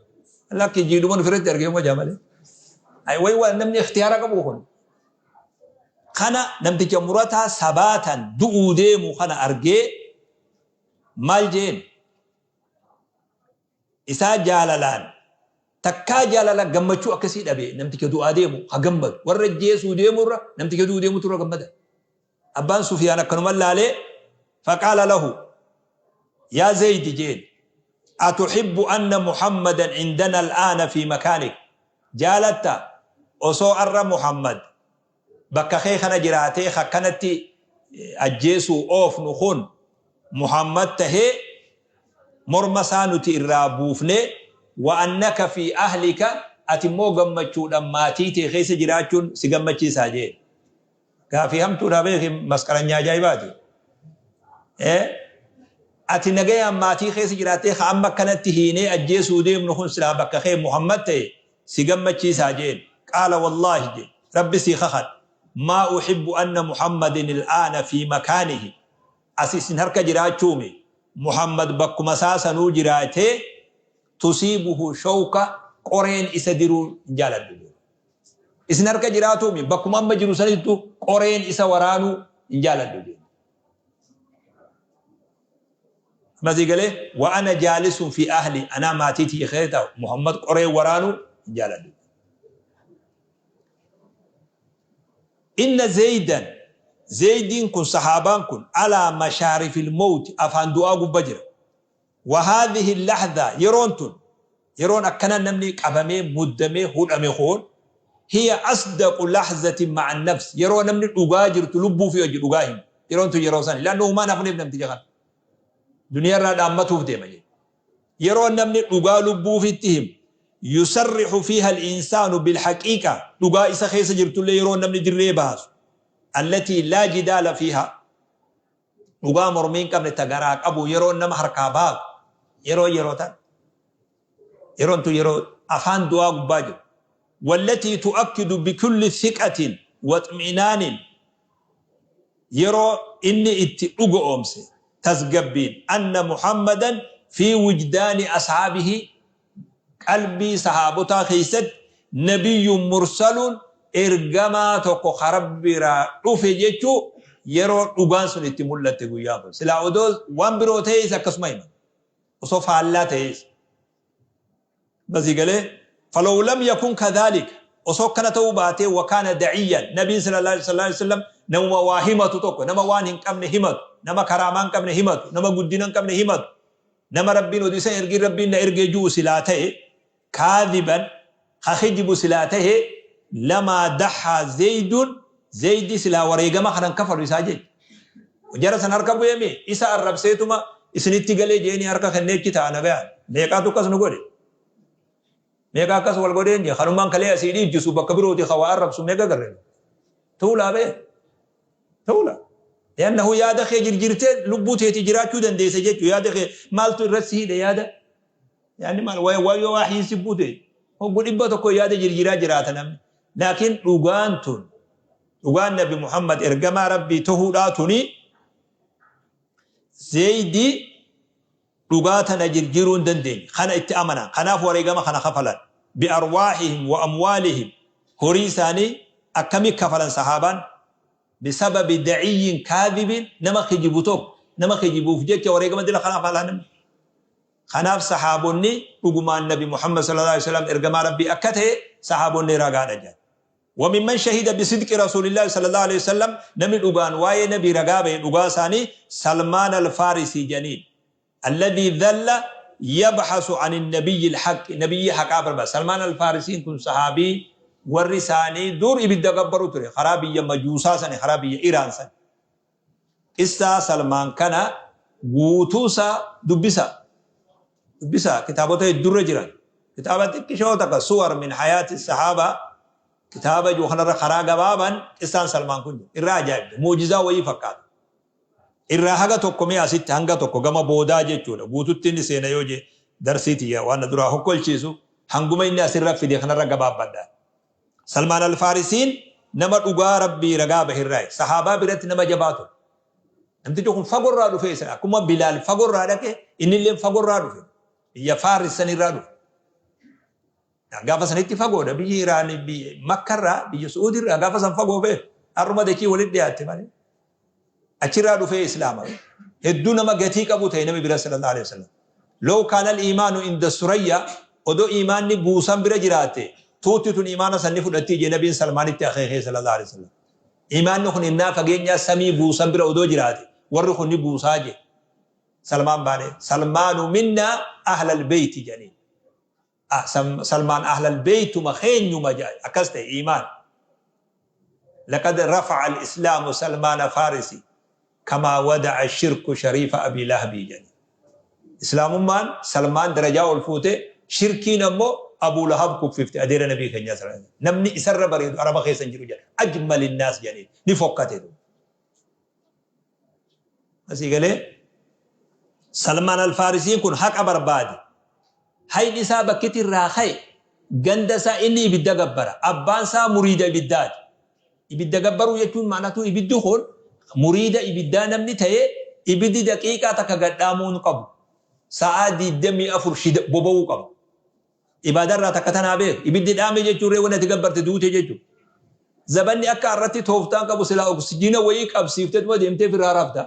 Lakki jiidhuma ofirratti argee immoo malee. Way waan namni ikhtiyaara qabu kun. Kana namticha murataa sabaatan du'uu deemu kana argee maal jeen? Isaa jaalalaan takkaa jaalala gammachuu akkasii dhabe namticha du'aa deemu ha gammadu. Warra jeesuu deemurra namticha du'uu deemutu irra gammada. Abbaan Sufiyaan akkanuma laalee faqaala lahu yaa Zaydi jeen atuhibbu anna Muhammadan indana al'aana fi makaanik jaalatta osoo arra Muhammad bakka kee kana jiraatee akkanatti ajjeesuu oofnu kun Muhammad tahee morma isaa nuti irraa buufnee wa annaka fi ahlika ati immoo gammachuudhaan maatii tee keessa jiraachuun si gammachiisaa jeen. Gaafii hamtuudhaa beeki masqaranyaa ajaa'ibaati. Ati nagayaan maatii keessa jiraattee ka amma akkanatti hiinee ajjeesuu deemnu kun silaa bakka kee Muhammad ta'e si gammachiisaa jeen. Qaala wallaahi jeen rabbi sii kakadha. Maa uhibbu anna Muhammadin il'aana fi makaanihi. As isin harka jiraachuumi Muhammad bakkuma isaa sanuu jiraatee tusiibuhu shawka qoreen isa diruu hin jaaladhu. Isin harka jiraatuumi bakkuma amma jiru sanittu qoreen isa waraanuu hin jaaladhu. Masii galee wa ana jaalisun fi ahli anaa maatii tiyya keessa taa'u Muhammad qoreen waraanuu hin jaaladhu. Inna Zaydan Zaydiin kun sahaabaan kun alaa mashaarifil mawti afaan du'aa gubba jira. Wa haadhihi lahdha yeroon tun yeroon akkana namni qabamee muddamee hudhame kun hiya asdaqu lahzatin ma'a nafs yeroo namni dhugaa jirtu lubbuu fi hojii dhugaa himu yeroon tun yeroo sani lannu humaan hafneef namticha kana duniyaarraa dhaammatuuf deema jedhe yeroo namni dhugaa lubbuu fitti himu yusarrixu fiiha al-insaanu bilhaqiiqa dhugaa isa keessa jirtullee yeroo namni dirree baasu allatii laa jidaala fiiha dhugaa mormii hin qabne ta garaa qabu yeroo nama harkaa baatu yeroo yeroo tan yeroon tun yeroo afaan du'aa gubbaa jiru wallatii tu'akkidu bikulli thiqatin waxmi'inaanin yeroo inni itti dhugoomse tasgabbiin anna Muhammadan fi wujdaani ashaabihi qalbii sahaabotaa keessatti nabiyyun mursaluun ergamaa tokko ka Rabbiraa dhufe jechuu yeroo dhugaan sun itti mul'atte guyyaan kun silaa odoo waan biroo ta'es akkasuma himan osoo faallaa ta'es basii galee falaw lam yakun kadhaalika osoo akkana ta'uu baatee wakaana da'iyyan nabiin sallallahu alaihi wasallam namuma waa himatu tokko nama waan hin qabne himatu nama karaamaa hin qabne himatu nama guddina hin qabne himatu nama Rabbiin oduu isa ergin Rabbiin na ergee ju'u silaa ta'e kaadhiban ka kijibu silaa ta'e lamaa daxaa Zaydun Zaydi silaa wareegama kanan kafalu isaa jecha. Jara san harka bu'eemi isa arrabseetuma isinitti galee jeeni harka kenneechi ta'a nagayaan. Meeqaatu akkas nu godhe? Meeqa akkas wal godheen jee kanumaan kalee asii dhiichisu bakka birooti ka waa arrabsu meeqa garre? Tuulaa bee. Tuula. Liannahu yaada kee jirjirtee lubbuu teetii jiraachuu dandeessa jechuudha. Yaada kee maaltu irratti si hidhe yaada? Yaadni maal? Waayoo waahiin si buute. Hoggu 100 yaada jirjiraa jiraata namni. Laakiin dhugaan tun dhugaan Nabi Muhammad ergamaa Rabbii ta'uudhaa tuni Zaydi dhugaa tana jirjiruu hin dandeenye. Kana itti amanan. Kanaaf wareegama kana kafalan. Bi'arwaahihim wa amwaalihim horii isaanii akkamii kafalan sahaabaan? Bisababi da'iyyin kaadhibin nama kijibu tokko nama kijibuuf jecha wareegama dila kana kafalan namni. Kanaaf sahaabonni dhugumaan Nabi Muhammad sallallahu alaihi wasallam ergamaa Rabbii akka ta'e sahaabonni ragaadha jedhan. وممن شهد بصدق رسول الله صلى الله عليه وسلم نمي dhugaan waa'ee nabii ragaa bahe dhugaa isaanii Salmaan al-Farisi janiin الذي ظل يبحث عن النبي الحق نبي haqaa barbaada. Salmaan al-Farisiin kun sahabii warri isaanii dur ibidda gabbaru ture karaa biyya majuusaa sani karaa biyya Iraan sani. Qissaa Salmaan kana guutuusaa dubbisa. Dubbisa kitaabota hedduurra jiran. Kitaaba xiqqishoo takka suwar min hayaati sahaabaa kitaaba jiru kanarra karaa gabaaban qissaan Salmaan kun jiru. Irraa ajaa'ibda. Muujizaa wayii fakkaata. Irraa haga tokko mee asitti hanga tokko gama boodaa jechuudha. Guututti inni seena yoo jee darsii tiyya waan na duraa hokkolchiisu. Hanguma inni asirra fide kanarra gabaabbadha. Salmaan Alfaarisiin nama dhugaa Rabbii ragaa baherraayi. Sahaabaa biratti nama jabaa ture. Namtichi kun fagorraa dhufee isa akkuma Bilaal fagorraa dhaqe, innilleen fagorraa dhufe. Biyya Faaris sanirraa dhufe. Gaafa sanitti fagoodha. Biyyi Iraan Makkarraa, biyya Su'uudirraa gaafa san fagoo beeku. Har'uma dachii walitti dhiyaatte malee. Achirraa dhufee Islaama. Hedduu nama gatii qabu ta'e Nabi bira sallallahu alaihi wasallam. Law kaana al-iimaanu inda Surayya, odoo iimaanni buusan bira jiraate, tuutti tun iimaana san ni fudhattii jee Nabiin Salmaanitti akeekee sallallahu alaihi wasallam. Iimaanni kun innaa fageenyaa samii buusan bira odoo jiraate, warri kun ni buusaa jee. Salmaan baane, Salmaanu minna ahlal beeyti jedhaniin. Salmaan ahlal beeytuma keenyuma jedhan, akkas ta'e iimaan. Laqad rafa'a al-islaamu Salmaana Faarisi kamaa wada'a shirku shariifa Abii Lahabii jedhani. Islaamummaan Salmaan darajaa ol fuute, shirkiin ammoo Abuu Lahab kuffifte, adeera Nabii keenyaa sallallahu alaihi wasallam. Namni isarra bareedu Araba keessa hin jiru jedhan. Ajmalin naas jedhaniin ni fokkate duuba. Asii galee Salmaan Alfaarisiin kun haqa barbaade. Hayni isaa bakkiti irraa ka'e, ganda isaa inni ibidda gabbara. Abbaan isaa muriida ibiddaati. Ibidda gabbaruu jechuun maanatu ibiddi kun muriida ibiddaa namni ta'e, ibiddi daqiiqaa takka gad dhaamuu hin qabu. Sa'aa 24 shida boba'uu qaba. Ibaadaa irraa takka tanaa beek. Ibiddi dhaame jechuun ree wanni ati gabbarte duute jechuudha. Zabanni akka har'atti tooftaan qabu silaa oksijiina wayii qabsiiftetuma deemtee firraa rafta.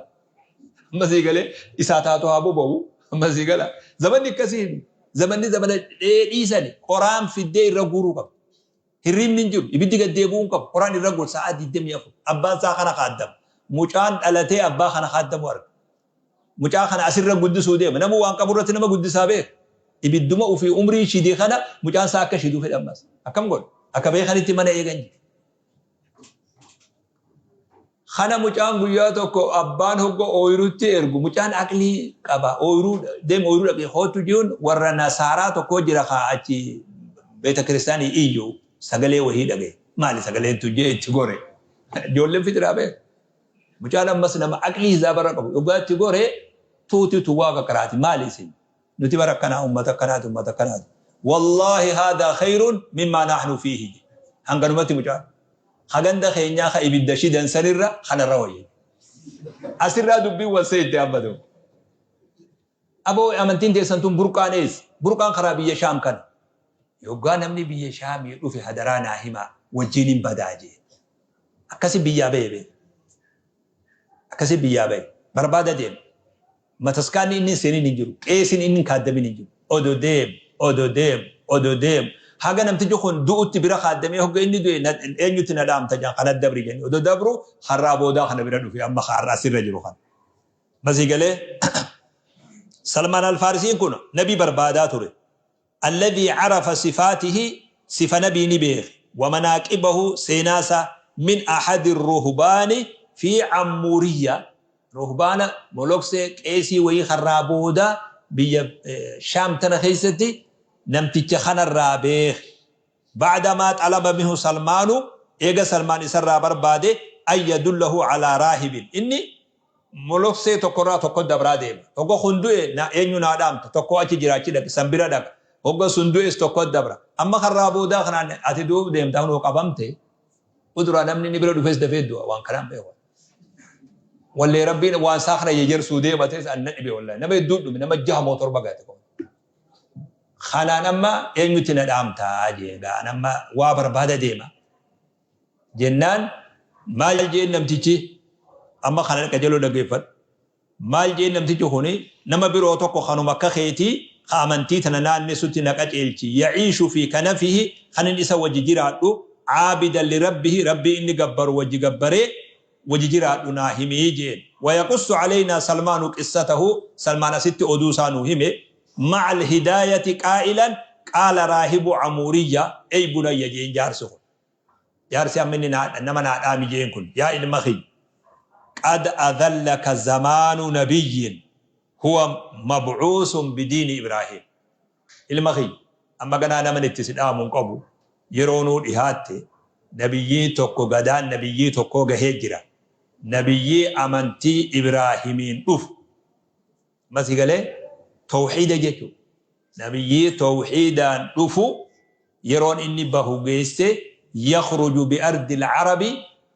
Amma sii galee isaa taatu haa boba'u. Amma sii gala. Zabanni akkasii zabanni zabana dheedhii sani qoraan fiddee irra guuruu qaba. Hirriibni hin jiru. Ibiddi gad deebi'uu hin qabu. Qoraan irra guur sa'aa 24. Abbaan isaa kana kaaddama. Mucaan dhalatee abbaa kana kaaddamu arga. Mucaa kana asirra guddisuu deema. Namuu waan qabu irratti nama guddisaa beeka. Ibidduma ufii umrii shide kana mucaan isaa akka shidu fedha ammas. Akkam godha? Akka beekanitti mana eegan jedhe. Kana mucaan guyyaa tokko abbaan hogga ooyiruutti ergu, mucaan aqlii qaba. Ooyiruu deem, ooyiruu dhaqee kootu jiruun, warra nasaaraa tokko jira kaa achi beeta kiristaanii iyyu sagalee wahii dhagaye. Maali sagaleen tun jee itti gore. Ijoolleen fixraa beeka. Mucaan ammas nama aqlii hisaabarra qabu. Yoggaa itti gore, tuuti tun waaqa qaraati, maali isin? Nuti bara akkanaa ummata akkanaati, ummata akkanaati. Wallaahi haadhaa khayrun mimmaa nahnu fiihi jedhe. Hanganumatti mucaan. Ka ganda keenyaa ka ibidda shidan sanirra kanarra wayya. Asirraa dubbiin wal seente amma tokko. Aboo, amantiin teessan tun burqaan eessa? Burqaan karaa biyya Shaam kana. Yoggaa namni biyya Shaamii dhufe hadaraa naa himaa, wajjiinin badaa jee. Akkasi biyyaa bahe beeka. Akkasi biyyaa bahe. Barbaada deema. Mataskaanni inni hin seenin hin jiru. Qeesiin inni hin kaaddamin hin jiru. Odo deemu, odo deemu, odo deemu. Haga namtichi kun du'utti bira kaaddamee, hogga inni du'e eenyutti na dhaamta jedhan, kana dabri jedhanii. Odo dabru har'aa boodaa kana bira dhufe, amma har'a asirra jiru kana. Masii galee Salmaan Alfaarisiin kun nabi barbaadaa ture. Alladhii carafa sifaatihi, sifa nabii ni beeke, wa manaaqibahu, seenaa isaa, min ahadi ruhbaani fi Cammuuriyya, ruhbaana, moloksee, qeesii wayii karraa boodaa biyya Shaam tana keessatti namticha kanarraa beeke. Ba'damaa xalaba minhu Salmaanu, eega Salmaan isarraa barbaade, an yadullahu calaa raahibin, inni moloksee tokkorraa tokko dabraa deema. Hogga kun du'e na eenyu naa dhaamta? Tokko achi jira, achi dhaqi, san bira dhaqa. Hogga sun du'es tokko dabra. Amma karraa boodaa kanaan ati du'uuf deemta, kunoo qabamte. Uduraa namni inni bira dhufes dafee du'a, waan kanaan beeku. Wallee Rabbiin waan isaa kana jejersuu deema ta'es an na dhibe wallahi. Nama hedduu dhume, nama jaha moo torba gate qofa. Kanaan amma eenyutti na dhaamtaa jee gaan amma waa barbaada deema. Jennaan maal jeen namtichi? Amma kana qajeeloo dhaggeeffadhu. Maal jeen namtichi kuni? Nama biroo tokko kanuma akka keetii ka amantii tana naannessutti na qaceelchi. Yaciishu fi kanafihi, kanin isa wajji jiraadhu, caabidan lirabbihi, Rabbii inni gabbaru wajji gabbaree wajji jiraadhu naa himii jeen. Wayaqussu caleynaa Salmaanu qissatahu, Salmaan asitti oduu isaa nuu hime, maca alhidaayati qaa'ilan qaala raahibu Camuuriyya ey bunayya jeen jaarsi kun. Jaarsi amma inni nama naa dhaami jeen kun, yaa ilma kiyya, qad adhallaka zamaanu nabiyyin huwa mab'uusun bidiini Ibraahim. Ilma kiyya, amma ganaa naman itti si dhaamu hin qabu, yeroonuu dhihaatte, nabiyyii tokko, gadaan nabiyyii tokkoo gahee jira. Nabiyyii amantii Ibraahimiin dhufu. Amma sii galee? Tawhiida jechuudha. Nabiyyii tawhiidaan dhufu yeroon inni bahu geesse. Yakhruju biardi alcarabi,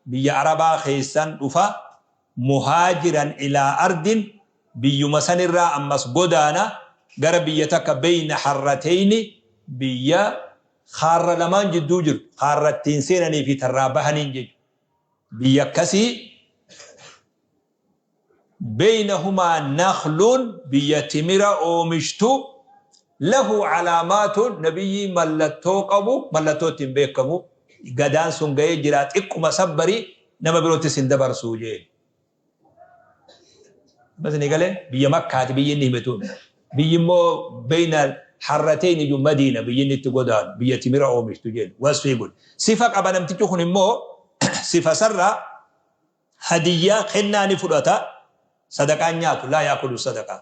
biyya arabaa keessan dhufa. Muhaajiran ilaa ardin, biyyuma sanirraa ammas godaana gara biyya takka, beyna harrateyni, biyya khaarra lamaan jidduu jirtu, khaarra ittiin seenanii fi tarraa bahaniin jechu, biyya akkasii, Beynahumaa nakhlun, biyya timira oomishtu. Lahu calaamaatun, nabiyyii mallattoo qabu, mallattoo ittiin beekamu. Gadaan sun ga'ee jira, xiqquma sabbari, nama birottis hin dabarsuu jeen. Ammas ni galee biyya Makkaati biyyi inni hime tun. Biyyi immoo beyna harrateyni ju Madiina, biyyi inni itti godaanu biyya timira oomishtu jeen wasfii godhe. Sifa qaba namtichi kun immoo, sifa sarraa hadiyyaa, kennaa ni fudhata, sadaqaa hin nyaatu, laa yaakulu sadaqaa.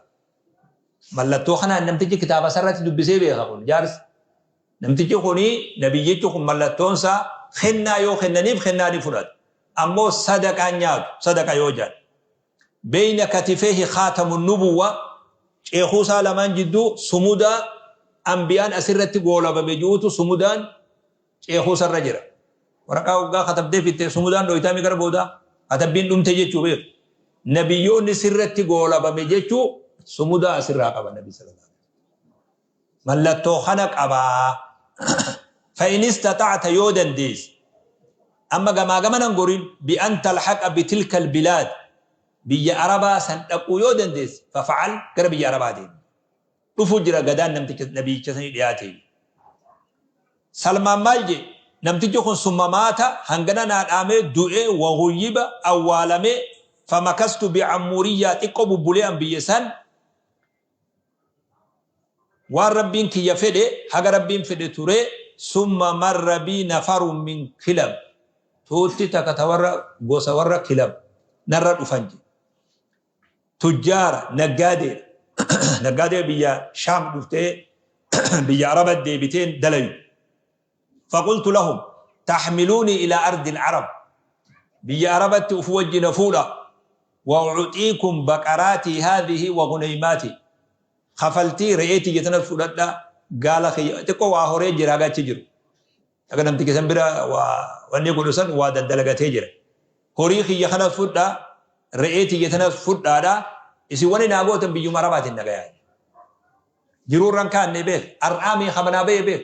Mallattoo kanaan namtichi kitaaba isarratti dubbisee beeka kun jaarsi. Namtichi kuni, nabiyyichi kun, mallattoon isaa kennaa yoo kennaniif kennaa ni fudhata. Ammoo sadaqaa hin nyaatu, sadaqa yoo jedhan. Beeyna katifeehi khaatamu nubuwwa, ceekuu isaa lamaan jidduu sumudaa anbiyaan asirratti goolabame ji'utu sumudaan ceekuu isarra jira. Waraqaa waggaa katabdee fixxe sumudaan dhooytaami gara boodaa katabbiin dhumte jechuu beeku. Nabiyyoonni sirratti goolabame jechuu sumudaa asirraa qaba nabi sallallahu alaihi wasallam. Mallattoo kana qabaa. Fa in istaxa'ta, yoo dandeesse, amma gamaa gamanan gorin, bi an talhaqa bitilka albilaad, biyya arabaa san dhaquu yoo dandeesse, fafacal, gara biyya arabaa deemi. Dhufu jira gadaan namticha nabiyyicha sanii dhiyaate. Salmaan maal jee? Namtichi kun summa maata, hangana naa dhaamee du'e, waghuyyiba, awwaalame. Famakastu bi'ammuuriyyaa, xiqqoo bubbulee an biyya san, waan Rabbiin kiyya fedhe, haga Rabbiin fedhe ture. Summa marra bii nafarun min kilab, tuutti takka ta warra gosa warra Kilab narra dhufan je. Tujjaara, naggaadeedha, naggaadee biyya Shaam dhuftee biyya Araba deebiteen dalayu. Faqultu lahum taxmiluunii ilaa ardi alcarab, biyya Arabatti uf wajji na fuudha. Wa ucxiikum baqaraatii haadhihi wa gunaymaati, kafaltii re'ee tiyya tanas fudhadha, gaala kiyya xiqqoo waa horee jira haga achi jiru, haga namticha san bira waa wanni godhu san waa daddalagatee jira. Horii kiyya kanas fudhaa, re'ee tiyya tanas fudhaadha, isin wani naa gootan biyyuma Arabaatiin nagayaa. Jiruu irran kaanne beek, ar'aa mee kamanaa ba'e beek,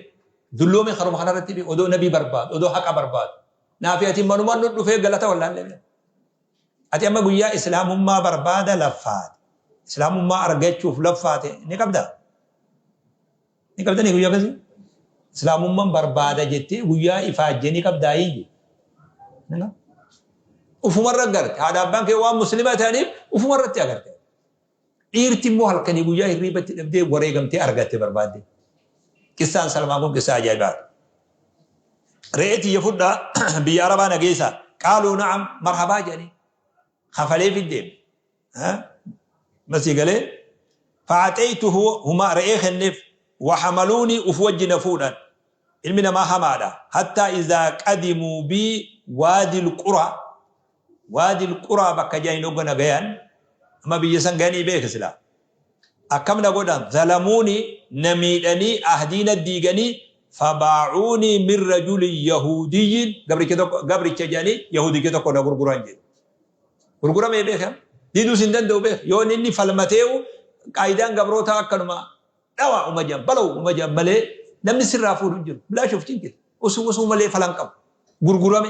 dulloomee karuma kanarratti beek, odoo nabii barbaadu, odoo haqa barbaadu. Naafi ati manuman nu dhufee galata wallaallee beek. Ati amma guyyaa islaamummaa barbaada laffaate, islaamummaa argachuuf laffaate ni qabdaa? Ni qabdanii guyyaa akkasii? Islaamummaan barbaada jettee guyyaa ifaajjee ni qabdaa hiiyye. Ufumarra agarte. Haadha abbaan kee waan muslima ta'aniif ufumarratti agarte. Dhiirti immoo halkanii guyyaa hirriibatti dhabdee wareegamtee argatte barbaadde. Qissaan Salmaan kun qissaa ajaa'ibaati. Re'ee tiyya fudhaa, biyya Arabaa na geessaa. Qaaluu na'am, marhabaa jedhanii kafalee fiddeem. Masii galee fa'axeeytuhu huma, re'ee kenneef. Waxamaluunii, uf wajji na fuudhan. Ilmi namaa hamaadha. Hattaa izaa qadimuu bii waadil quraa, waadil quraa bakka jedhaniin hogga na gayan, amma biyya san gayanii beeke silaa akkam na godhan? Zalamuunii, na miidhanii, ahdii na diiganii. Fabaacuunii min rajulin yahuudiyyin, gabricha tokko, gabricha jedhanii yahudicha tokko na gurguran jedhe. Gurguramee beeke, diduus hin danda'u beeke. Yoo inni falmateewu, qaayidaan gabrootaa akkanuma dhawa uma jedhan, balaw uma jedhan malee namni sirraa fuudhu hin jiru. Bilaash of cinqite, usuu usuu malee falan qabu. Gurgurame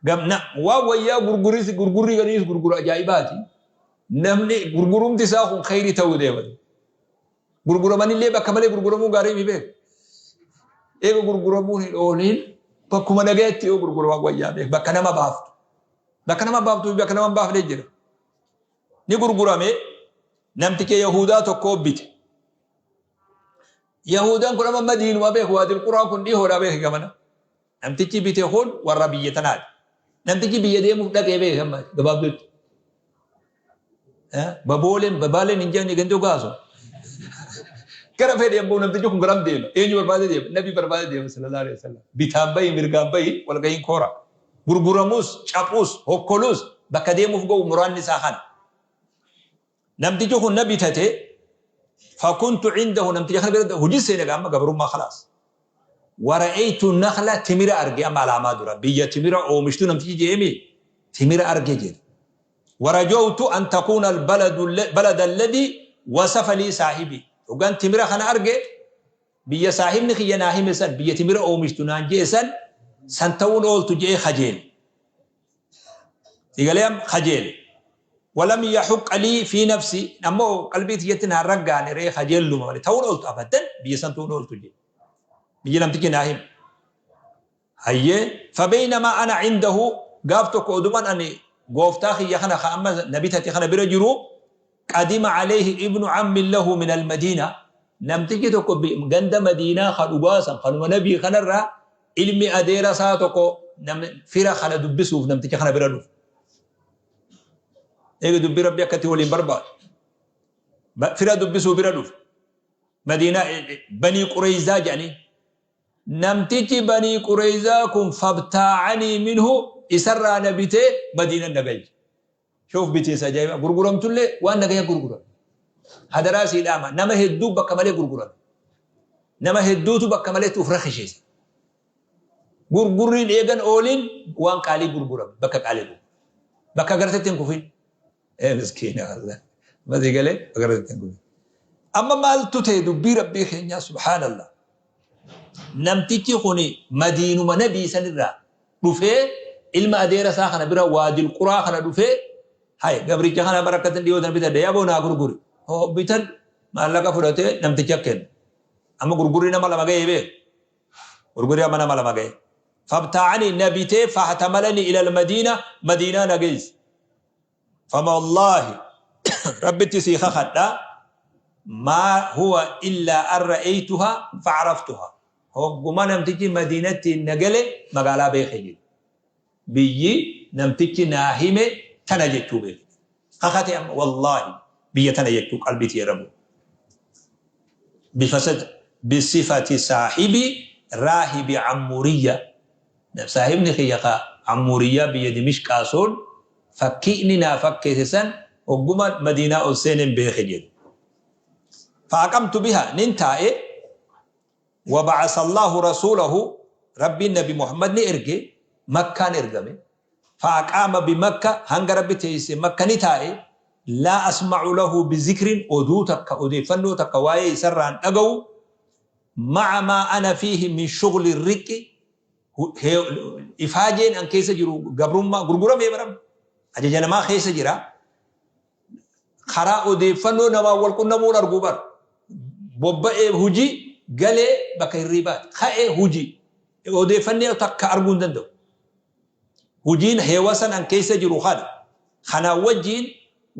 gamna waan wayyaa gurguris, gurgurrii gariis gurgura ajaa'ibaati. Namni gurgurumti isaa kun khayrii ta'uu deema. Gurguramanillee bakka malee gurguramuu gaarii mi beeku. Eega gurguramuun hin ooliin bakkuma nagaatti yoo gurguraman wayyaa beeku. Bakka nama baaftu. Bakka nama baaftuu fi bakka nama hin baafne jira. Ni gurgurame, namticha Yahudaa tokkoo bite. Yahudaan kun amma Madiinuma beeku, Waadil Quraa kun dhihoodha beeku gamana. Namtichi bite kun warra biyya tanaati. Namtichi biyya deemuuf dhaqee beeke amma gabaabduutti. Babooleen babaaleen hin jenne gandoo gaasu. Gara fedhe ammoo namtichi kun garam deema? Eenyu barbaade deema? Nabi barbaade deema sallallahu alaihi wasallam. Bitaan bahi, mirgaan bahi, walgahiin koora. Gurguramus, caphus, hokkolus, bakka deemuuf ga'u muraanni isaa kana. Namtichi kun na bitate. Fakuntu cindahu namticha kana bira hojii seene gaa amma gabrummaa khalaas. Wara'aytu nakhla timira arge amma alaamaa dura biyya timira oomishtuu namtichi je'emi timira arge jedhe. Warajawtu an takuuna albaladu balada alladhi wasafa lii saahibii. Hoggaan timira kana arge biyya saahibni kiyya naa hime san biyya timira oomishtu naan je'e san san ta'uun ooltu je'ee kajeele. Sigalee amma kajeele. Walam yaxuqqa lii fi nafsi ammoo qalbii tiyyatti naan raggaane ree kajeelluma malee ta'uun ooltu abadan biyya san ta'uun ooltu je'e. Biyya namtichi naa hime. Hayyee fabaynamaa ana cindahu gaaf tokko oduman ani gooftaa kiyya kana ka amma na bitate kana bira jiru qadima alayhi ibnu ammin lahu min almadiina namtichi tokko ganda madiinaa ka dhugaa san kanuma nabii kanarraa ilmi adeera isaa tokko fira kana dubbisuuf namticha kana bira dhufe. Eega dubbii rabbi akkatti waliin barbaadu. Fira dubbisuu bira dhufe. Madiinaa Banii Qureyzaa jedhanii. Namtichi Banii Qureyzaa kun fabtaa'anii minhu isarraa na bitee Madiinan na galche. Shuuf bitiinsa ajaa'ibaa gurguramtullee waan nagaya gurgurame. Hadaraa sii dhaama nama hedduu bakka malee gurgurame. Nama hedduutu bakka maleetti uf rakisheessa. Gurgurriin eegan ooliin waan qaalii gurgurame bakka qaalii gurgurame. Bakka gartetti hin kufin. Ee miskiina wallah. Masii galee bakka gartetti hin kufin. Amma maaltu ta'e dubbii rabbii keenyaa subhaanallah. Namtichi kuni madiinuma nabii sanirraa dhufee ilma adeera isaa kana bira waadil quraa kana dhufee hay gabricha kana bara akkatin dhiyoo tana bitadhe yaboo naa gurguri. Hoo bitadhu maallaqa fudhatee namticha kenna. Amma gurgurri nama lama ga'ee beeku. Gurgurri amma nama lama ga'e. Fabtaa'anii na bitee fahtamalanii ilal madiina madiinaa na geesse. Fama wallaahi Rabbitti sii kakadha maa huwa illaa an ra'aytuha fa'araftuha. Hogguma namtichi madiinattiin na gale magaalaa beeke jedhe. Biyyi namtichi naa hime tana jechuu beeke. Kakate amma wallaahi biyya tana jechuu qalbii tiyya irra bu'e. Bifasad bisifati saahibi raahibi Ammuuriyya. Saahibni kiyya ka Ammuuriyyaa biyya Dimishqaa sun fakkii inni naa fakkeesse san hogguma Madiinaa ol seenen beeke jedhe. Fa'aqamtu biha nin taa'e wa ba'asa Allaahu rasuulahu Rabbiin nabi Muhammad ni erge Makkaan ergame. Fa'aqaama bi Makka hanga Rabbi teessise Makka ni taa'e laa asma'u lahu bi zikrin oduu takka odeeffannoo takka waa'ee isarraa hin dhaga'u ma'a maa ana fiihi min shughli riqqi ifaajeen an keessa jiru gabrummaa gurguramee baram ajaja namaa keessa jira karaa odeeffannoo namaa wal qunnamuun arguu bar bobba'ee hujii galee bakka hirriibaati ka'ee hujii odeeffannoo takka arguu hin danda'u. Hujiin heewasan an keessa jiru kana kanaan wajjiin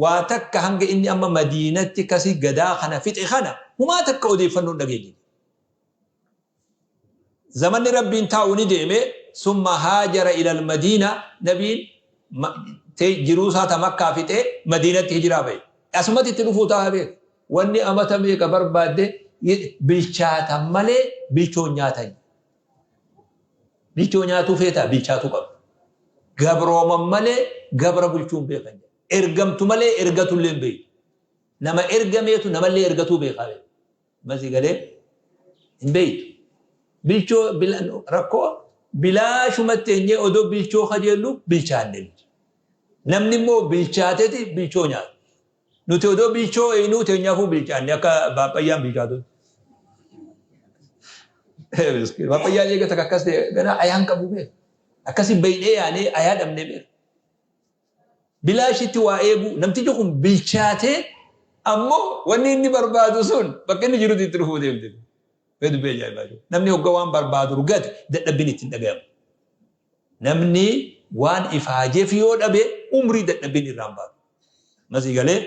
waa takka hanga inni amma madiinatti kasi gadaa kana fixe kana humaa takka odeeffannoo hin dhageenye. Zamanni Rabbiin taa'u ni deeme summa haajara ilal madiina nabiin jiruu isaa ta makkaa fixee madiinatti hijiraa ba'e. Asumatti itti dhufuu taa'a beeka. Wanni amata meeqa barbaadde bilchaatan malee bilchoon nyaatan. Bilchoo nyaatuu feetaa bilchaatuu qabda. Gabrooman malee gabra bulchuu hin beekan jedha. Ergamtu malee ergatullee hin beektu. Nama ergameetu namallee ergatuu beekaa beeka. Masii galee hin beektu. Bilchoo rakkoo bilaashumatti eenyee odoo bilchoo kajeellu bilchaanne nuti. Namni immoo bilchaateti bilchoo nyaata. Nuti odoo bilchoo eeynuu teenyaafuu bilchaanne akka paappayyaan bilchaatutti. Paappayyaan eega takka akkas ta'e ganaa ayaan qabu beeka. Akkasi beeynee yaanee ayaa dhabnee beeka. Bilaashitti waa eeguu namtichi kun bilchaatee ammoo wanni inni barbaadu sun bakka inni jirutti itti dhufuu deemte. Mee dubbii ajaa'ibaa jiru. Namni hogga waan barbaadu rugate dadhabbiin itti hin dhagayamu. Namni waan ifaajeef yoo dhabe umrii dadhabbiin irraan baatu. Masii galee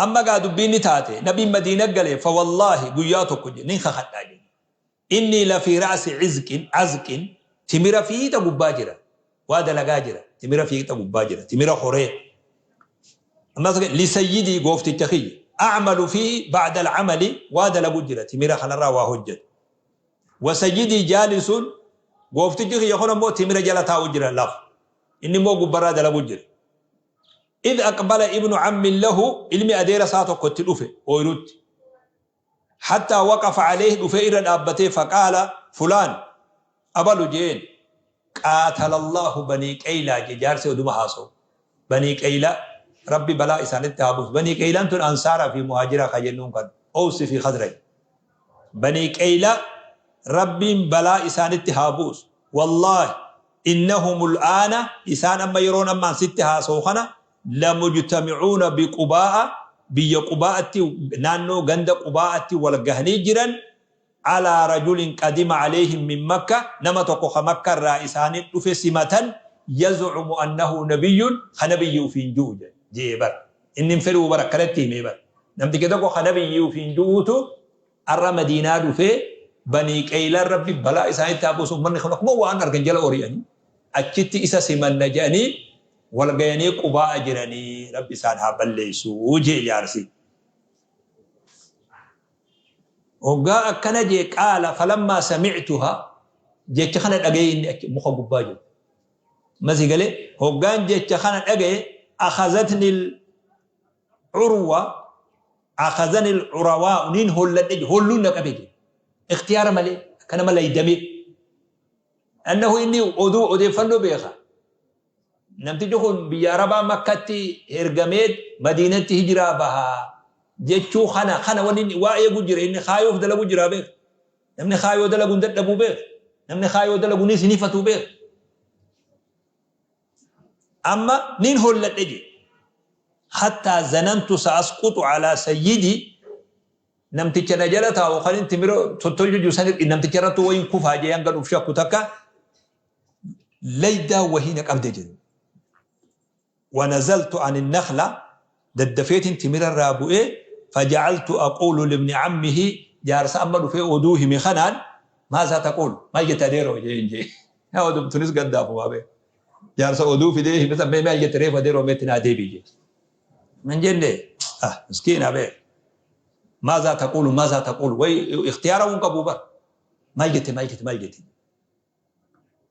amma gaa dubbiin ni taate nabiin madiina galee fa wallaahi guyyaa tokko jedhe nin kakadhaa jedhe. Inni lafii ra'si izqin azqin timira fiixa gubbaa jira. Waa dalagaa jira. Timira fiixa gubbaa jira. Timira horee. Ammas lisayyidii goofticha kiyya. A'malu fi ba'da al-amali waa dalagu jira. Timira kanarraa waa hojjetu. Wa sayyidii jaalisun gooftichi kiyya kun ammoo timira jala taa'u jira lafa. Inni immoo gubbarraa dalagu jira. Idh aqbala ibnu cammin lahu, ilmi adeera isaa tokko itti dhufe ooyrutti. Hattaa waqafa alayhi, dhufee irra dhaabbatee, faqaala fulaan, abalu je'een, qaatalallaahu banii qeylaa je jaarsi oduma haasawu. Banii qeylaa Rabbi balaa isaanitti haa buusu. Banii qeylaan tun ansaaraa fi muhaajiraa ka jennuun kan Owsi fi Khazraj. Banii qeylaa Rabbiin balaa isaanitti haa buusu. Wallaahi innahumul aana, isaan amma yeroon amma an sitti haasawu kana, lamujtamicuuna biqubaa'a, biyya qubaa'atti, naannoo ganda qubaa'atti wal gahanii jiran, alaa rajulin qadima alayhim min makka, nama tokko ka makka irraa isaanii dhufe simatan, yazcumu annahu nabiyyun, ka nabiyyi ufiin ju'u je'e bar. Inni hin fedhuu bar, akkanatti himee bar. Namticha tokko ka nabiyyi ufiin ju'uutu ar'a madiinaa dhufee, banii qeylaan Rabbi balaa isaanitti haa buusu, ummanni kun akkuma waan argan jala ori'anii achitti isa simanna je'anii wal gayanii qubaa'a jiranii, Rabbi isaan haa balleessu je'e jaarsi. Hoggaa akkana je'e, qaala falammaa samictuhaa, jecha kana dhagaye inni achi muka gubbaa jiru. Masi galee hoggaan jecha kana dhagaye, akhazatni urwa akhazani al-urawaa, niin holladhe, holluun na qabe jedhe. Ikhtiyaara malee akka nama laydamee. Annahu inni oduu odeeffannoo beeka. Namtichi kun biyya Arabaa Makkatti ergamee Madiinatti hijiraa baha jechuu kana wanni inni waa eegu jira, inni kaayoof dalagu jira beeka. Namni kaayoo dalagu hin dadhabuu beeka. Namni kaayoo dalagu nis hin hifatuu beeka. Amma nin holladhe jedhe. Hattaa zanantu sa'asquxu alaa sayyidi, namticha na jala taa'u kan inni timira tottolchu jiru san namticha irratti wayin kufaa jee hanga dhuuf shakku takka laydaa wahii na qabde jedhe. Wanazaltu ani nakhla, daddafeetiin timira irraa bu'ee, faja'altu aquulu libni cammihi, jaarsa amma dhufee oduu hime kanaan, maazaa taquul, maal jette adeeroo jeen jee. Yaa oduu tunis gaddaafumaa bee. Jaarsa oduu fidee hime san, mee maal jette reefu adeeroo, meetti naa deebii jee. Man jenne, ah, miskiina bee. Maazaa taquulu, maazaa taquulu, way ikhtiyaara hun qabuu bar. Maal jette, maal jette, maal jette.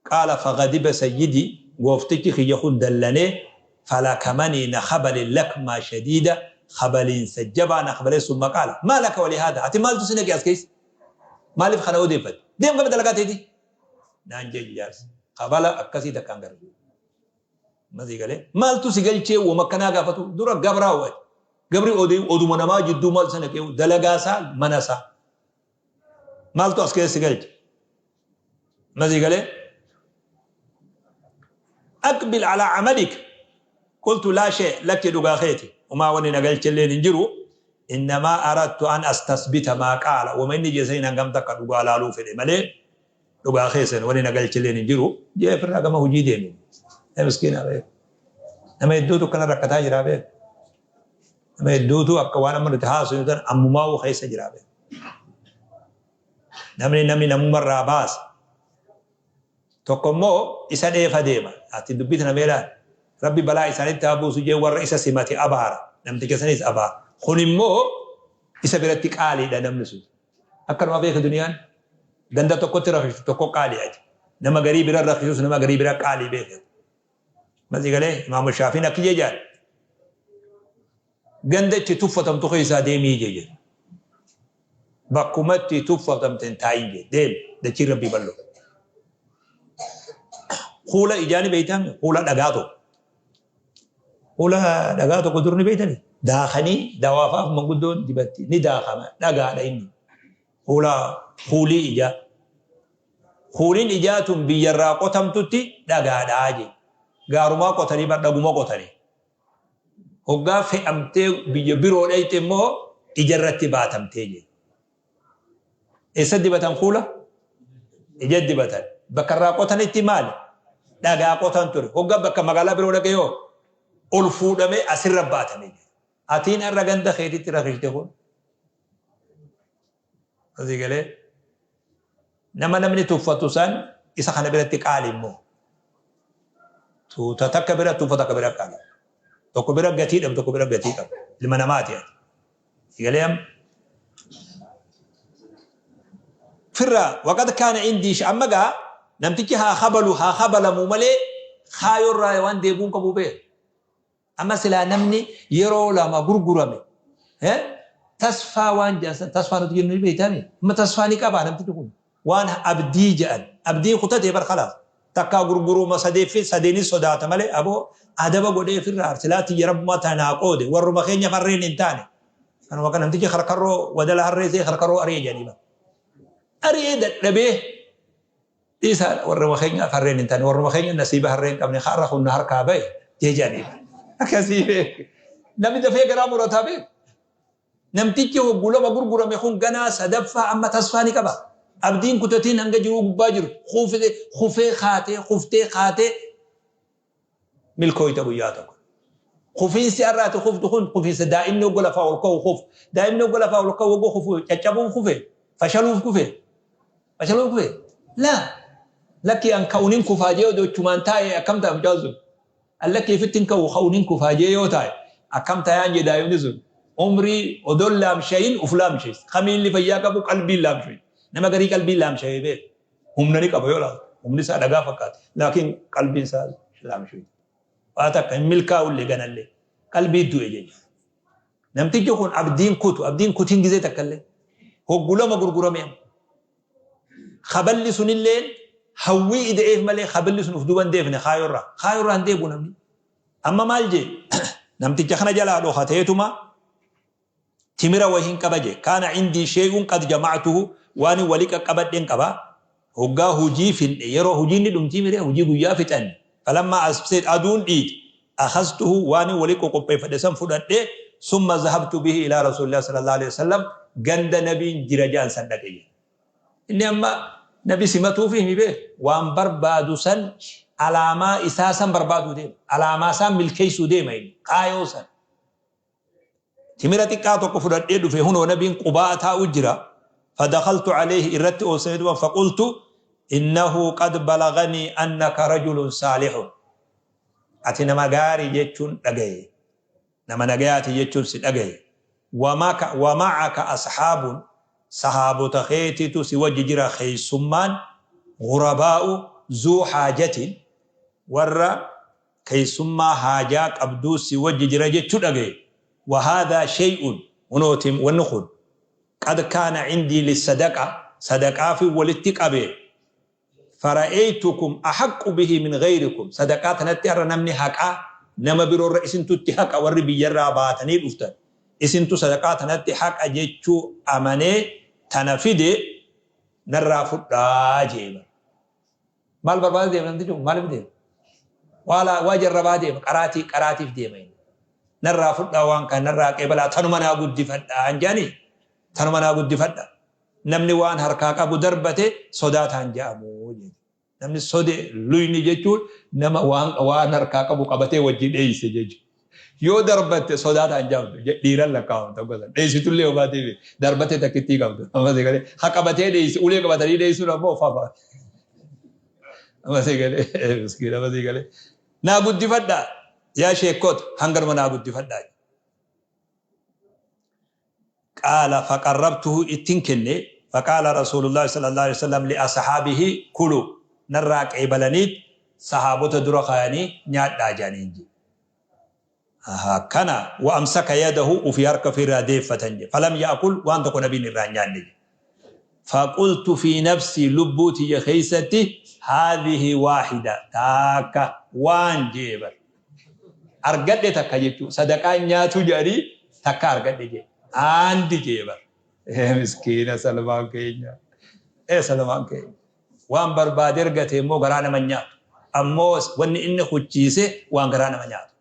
Qaala faghadiba sayyidii, gooftichi kiyya kun dallanee, falakamanii, na khabale, lakmaa shadiida, khabaliinsa jabaa na khabale, summa qaala maa laka walihaadha, ati maaltu si naqe as keessa, maaliif kana odeeffatte, deem gama dalagaa teetii naan jee jaarsi. Kabala akkasii takkaan garre masii galee, maaltu si galchee wama akkanaa gaafatu dura, gabraa wa'ati gabri oduma namaa jidduu maaltu si naqee, dalagaa isaa mana isaa maaltu as keessa si galche, masii galee, aqbil alaa amalik. Qultu laa shay, lakki, dhugaa keeti, umaa wanni na galchelleen hin jiru, innamaa aradtu an astasbita maa qaala, wama inni jee saniin hangam takka dhugaa laaluu fedhe malee, dhugaa keessan, wanni na galchelleen hin jiru jee ofirraa gama hojii deeme. Ee miskiina beek, nama hedduutu akkana rakkataa jira beek, nama hedduutu akka waan amma nuti haasofnu tan ammumaa'uu keessa jira beek. Namni namumarraa baasa. Tokko immoo isa dheefa deema. Ati dubbii tana mee ilaali. Rabbi balaa isaanitti haa buusu jee warra isa simate abaara. Namticha sanis abaara. Kun immoo isa biratti qaaliidha namni sun. Akkanuma beeka duniyaan. Ganda tokkotti rakishtu tokko qaalii ati. Nama garii bira rakishtus nama garii bira qaalii beeka. Masii galee Imaamu Shaafiin akki jee jaal. Ganda itti tuffatamtu keessaa deemii jee jedhe. Bakkuma itti tuffatamte hin taa'in jee. Deemi, dachiin Rabbii bal'oo. Kuula ijaa ni beektan, kuula dhagaa tokko. Kuula dhagaa tokko dur ni beektani. Daakanii dawaafaaf manguddoon dibatti ni daakama, dhagaadha inni. Kuula kuulii ijaa. Kuuliin ijaa tun biyyarraa qotamtutti dhagaadha jee. Gaarumaa qotanii bar, dhaguma qotanii. Hoggaa fe'amtee biyya biroo dhayxe immoo ija irratti baatamtee jee. Eessa dibatan kuula? Ija dibatan. Bakka irraa qotanitti maali? Dhagaa qotan ture. Hoggaa bakka magaalaa biroo dhaqe yoo ol fuudhamee asirra baatame jee. Atiin har'a ganda keetitti rakishte kun. Asii galee nama namni tuffatu san isa kana biratti qaali immoo. Tuuta takka bira tuufa takka bira qaali. Tokko bira gatii dhabu, tokko bira gatii qabu. Ilma namaati ati. Asii galee amma. Firra waqad kaana indii, amma gaa namtichi haa kabalu haa kabalamu malee kaayorraa waan deebuun qabu beeku. Amma silaa namni yeroo lama gurgurame tasfaa waan jedhan san tasfaa nuti jennu ni beeytaami. Amma tasfaa ni qabaa namtichi kun. Waan abdii jedhan abdii kutatee bar khalaas. Takkaa gurguruuma sadeeffi sadeenis sodaata malee aboo adaba godhee ofirraa silaa tiyya rabbumaa tana naa qoode warruma keenya farreen hin taane. Kanuma kan namtichi karkarroo wadala harree see karkarroo ari'e jedhanii bar. Ari'ee dadhabee Dhiisaa warruma keenya farreen hin taane warruma keenya nasiiba harree hin qabne har'a kun nu harkaa bahe jee jedhanii akkasii beek namni dafee garaa murataa beek namtichi hoggu lama gurgurame kun ganaa sadaffaa amma tasfaa ni qaba abdiin kutatiin hanga jiruu gubbaa jiru kufee kufee kaatee kuftee kaatee milkooyta guyyaa tokko. Kufiinsi har'a ati kuftu kun kufiinsa daa'imni hogga lafaa ol ka'u kufu. Daa'imni hogga lafaa ol ka'u hogga kufu caccabuuf kufe? Fashaluuf kufe? Fashaluuf kufe? Laa! Lakkii an ka'u nin kufaa jee odoo achumaan taa'e akkam ta'a mucaan sun? An lakkii ofitti hin ka'u ka'u nin kufaa jee yoo taa'e akkam tayaan jee daa'imni sun? Umrii odoo hin laamshayin uf laamsheessa. Ka miilli fayyaa qabu qalbiin laamshoyti. Nama garii qalbiin laamshawee beeka. Humna ni qaba yoo ilaaltu. Humni isaa dhagaa fakkaata. Laakiin qalbiin isaa laamshoyti. Waa takka hin milkaa'ullee ganallee. Qalbii du'e jechuudha. Namtichi kun abdiin kutu, abdiin kutin gizee takkallee. Hoggu lama gurgurame amma. Kaballi sunillee hawwii ida'eef malee kaballi sun uf duuba hin deebine kaayorraa. Kaayorraa hin deebi'u namni. Amma maal jee namticha kana jalaa dhokateetuma Timira wahiin qaba jee. Kaana cindii shey'un qad jama'tuhu waanin wali qaqqabadhen qaba. Hoggaa hujii findhe yeroo hujiin ni dhumtii miree hujii guyyaa fixanne. Falammaa asbseet aduun dhiite akhaztuhu waanin wali qoqopheeffadhe san fudhadhe summa zahabtu bihi ilaa rasuulillahi sallallahu aleyhi wasallam ganda nabiin jira ja'an san dhaqe jee. Inni amma nabi simatuufi himi beek waan barbaadu san alaamaa isaa san barbaaduu deema. Alaamaa isaa milkeessuu deema inni kaayoo san. Timira xiqqaa tokko fudhadhee dhufe hunoo nabiin Qubaa'a taa'u jira. Fadakhaltu alayhi irratti ol seenee duuba faqultu innahu qad balaganii annaka rajulun saalihun. Ati nama gaarii jechuun dhagaye. Nama nagayaati jechuun si dhagaye. Wa ma'aka ashaabun sahaabota keetitu si wajji jira keessummaan ghurabaa'u zuu haajatin warra keeysummaa haajaa qabduu si wajji jira jechu dhagaye, wa haadhaa shey'un, hunooti wanni kun, qad kaana cindii lissadaqa, sadaqaafin walitti qabe, fara'eytukum ahaqqu bihi min gayrikum, sadaqaa tanatti arra namni haqaa nama biroorra isintu itti haqa warri biyyarraa baatanii dhuftan, isintu sadaqaa tanatti haqa jechuu amanee tana fide narraa fudhaa jee bar. Maal barbaada deema namtichi kun? Maaliif deema? Waa laa waa jarrabaa deema. Qaraatii qaraatiif deema inni. Narraa fudhaa waan kana narraa qeebalaa tanuma naa guddifadhaa hin jedhanii? Tanuma naa guddifadhaa. Namni waan harkaa qabu darbate sodaataan jedhamu jedhe. Namni sode luyni jechuun nama waan waan harkaa qabu qabatee wajji dheeyse jechuudha. Yoo darbatte sodaataan jedhamtu dhiiran lakkaawamta gosa. Dheessitullee homaa deebi darbatte takkittii qabdu. Amma si galee ha qabatee dheessi ulee qabatanii dheessuun ammoo fafa. Amma si galee miskiin amma si galee. Naa guddifadhaa yaa sheekkoota hanganuma naa guddifadhaa. Qaala faqarrabtuhu ittin kenne faqaala rasuulullaahi sallallaahu aleyhi wasallam liasahaabihi kuluu narraa qeebalaniit sahaabota dura kaayanii nyaadhaa jedhaniin jedhe. Akkana wa amsaka yadahu ufii harka ufiirraa deeffatan jedhe. Falam ya'kul waan tokko nabiin irraa hin nyaanne jedhe. Faqultu fi nafsii lubbuu tiyya keessatti haadhihi waahida taakka waan jee bar. Argadhe takka jechuu sadaqaan nyaatuu jedhanii takka argadhe jee. Aandi jee bar. Ee miskiina Salmaan keenya. Ee Salmaan keenya. Waan barbaade argate immoo garaa nama hin nyaatu. Ammoo wanni inni kuchiise waan garaa nama nyaatu.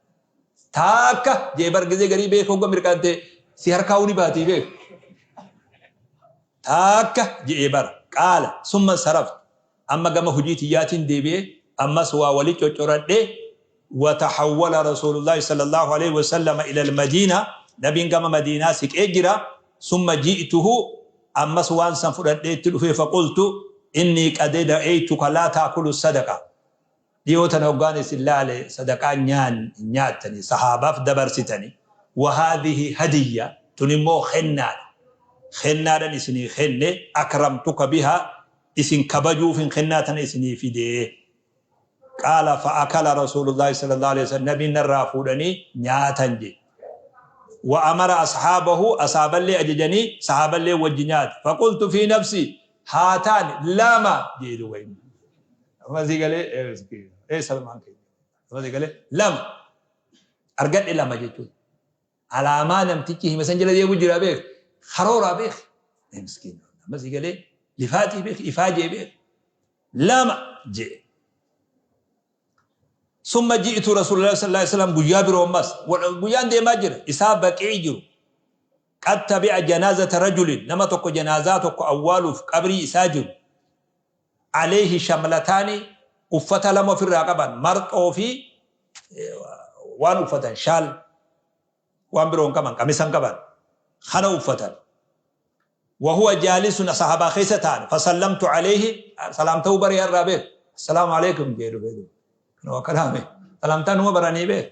Taakka jee bar gizee garii beeka hogga mirqaante si harkaa ni baatii beeka. Taakka je'ee bara. Qaala summa saraftu. Amma gama hujii tiyyaatiin deebi'ee ammas waa wali coccoradhee Watahawwala Rasuulullaahi sallallaahu aleyhi wasallama ilal madiina Nabiin gama madiinaa siqee jira Summa ji'tuhu ammas waan san fudhadhee itti dhufee faqultu innii qad ra'eytuka laa ta'kulu sadaqa dhiyoo tana hoggaan isin laale sadaqaa hin nyaattanii sahaabaaf dabarsitani wa haadhihi hadiyya tun immoo kennaadha kennaadhan isinii kenne akramtuka bihaa isin kabajuufin kennaa tana isinii fidee. Qaala fa'akala Rasuulullaahi sallallaahu aleyhi wa sallam Nabiin narraa fuudhanii nyaatan jedhe. Wa amara ashaabahu asaaballee ajajanii sahaaballee wajji nyaate. Faqultu fii nafsii haataani lama jedhe duuba inni. Amma sii galee ee miskiina ee Salmaan keenya. Amma sii galee lama argadhe lama jechuun. Alaamaa namtichi hime san jala deemu jira beek. Karooraa beek. Ee miskiina. Amma sii galee lifaatii beek ifaajee beek. Lama je'e. Summa ji'tu Rasuulallaahi sallallaahu aleyhi wa sallam guyyaa biroo ammas guyyaan deemaa jira isaa Baqii'i jiru qad tabi'a janaazata rajulin nama tokko janaazaa tokko awwaaluuf qabrii isaa jiru aleyhi shamlataani uffata lama ofirraa qaban marxoo fi waan uffatan shaal waan biroo hin qaban qamisa hin qaban kana uffatan Wahuwa jaalisun sahaabaa keessa taa'an fasallamtu alayhi salaamta'uu baree irraa beek assalaamu alaykum jee dhufee duuba kana waa kalaame salaamtaa numa baranii beek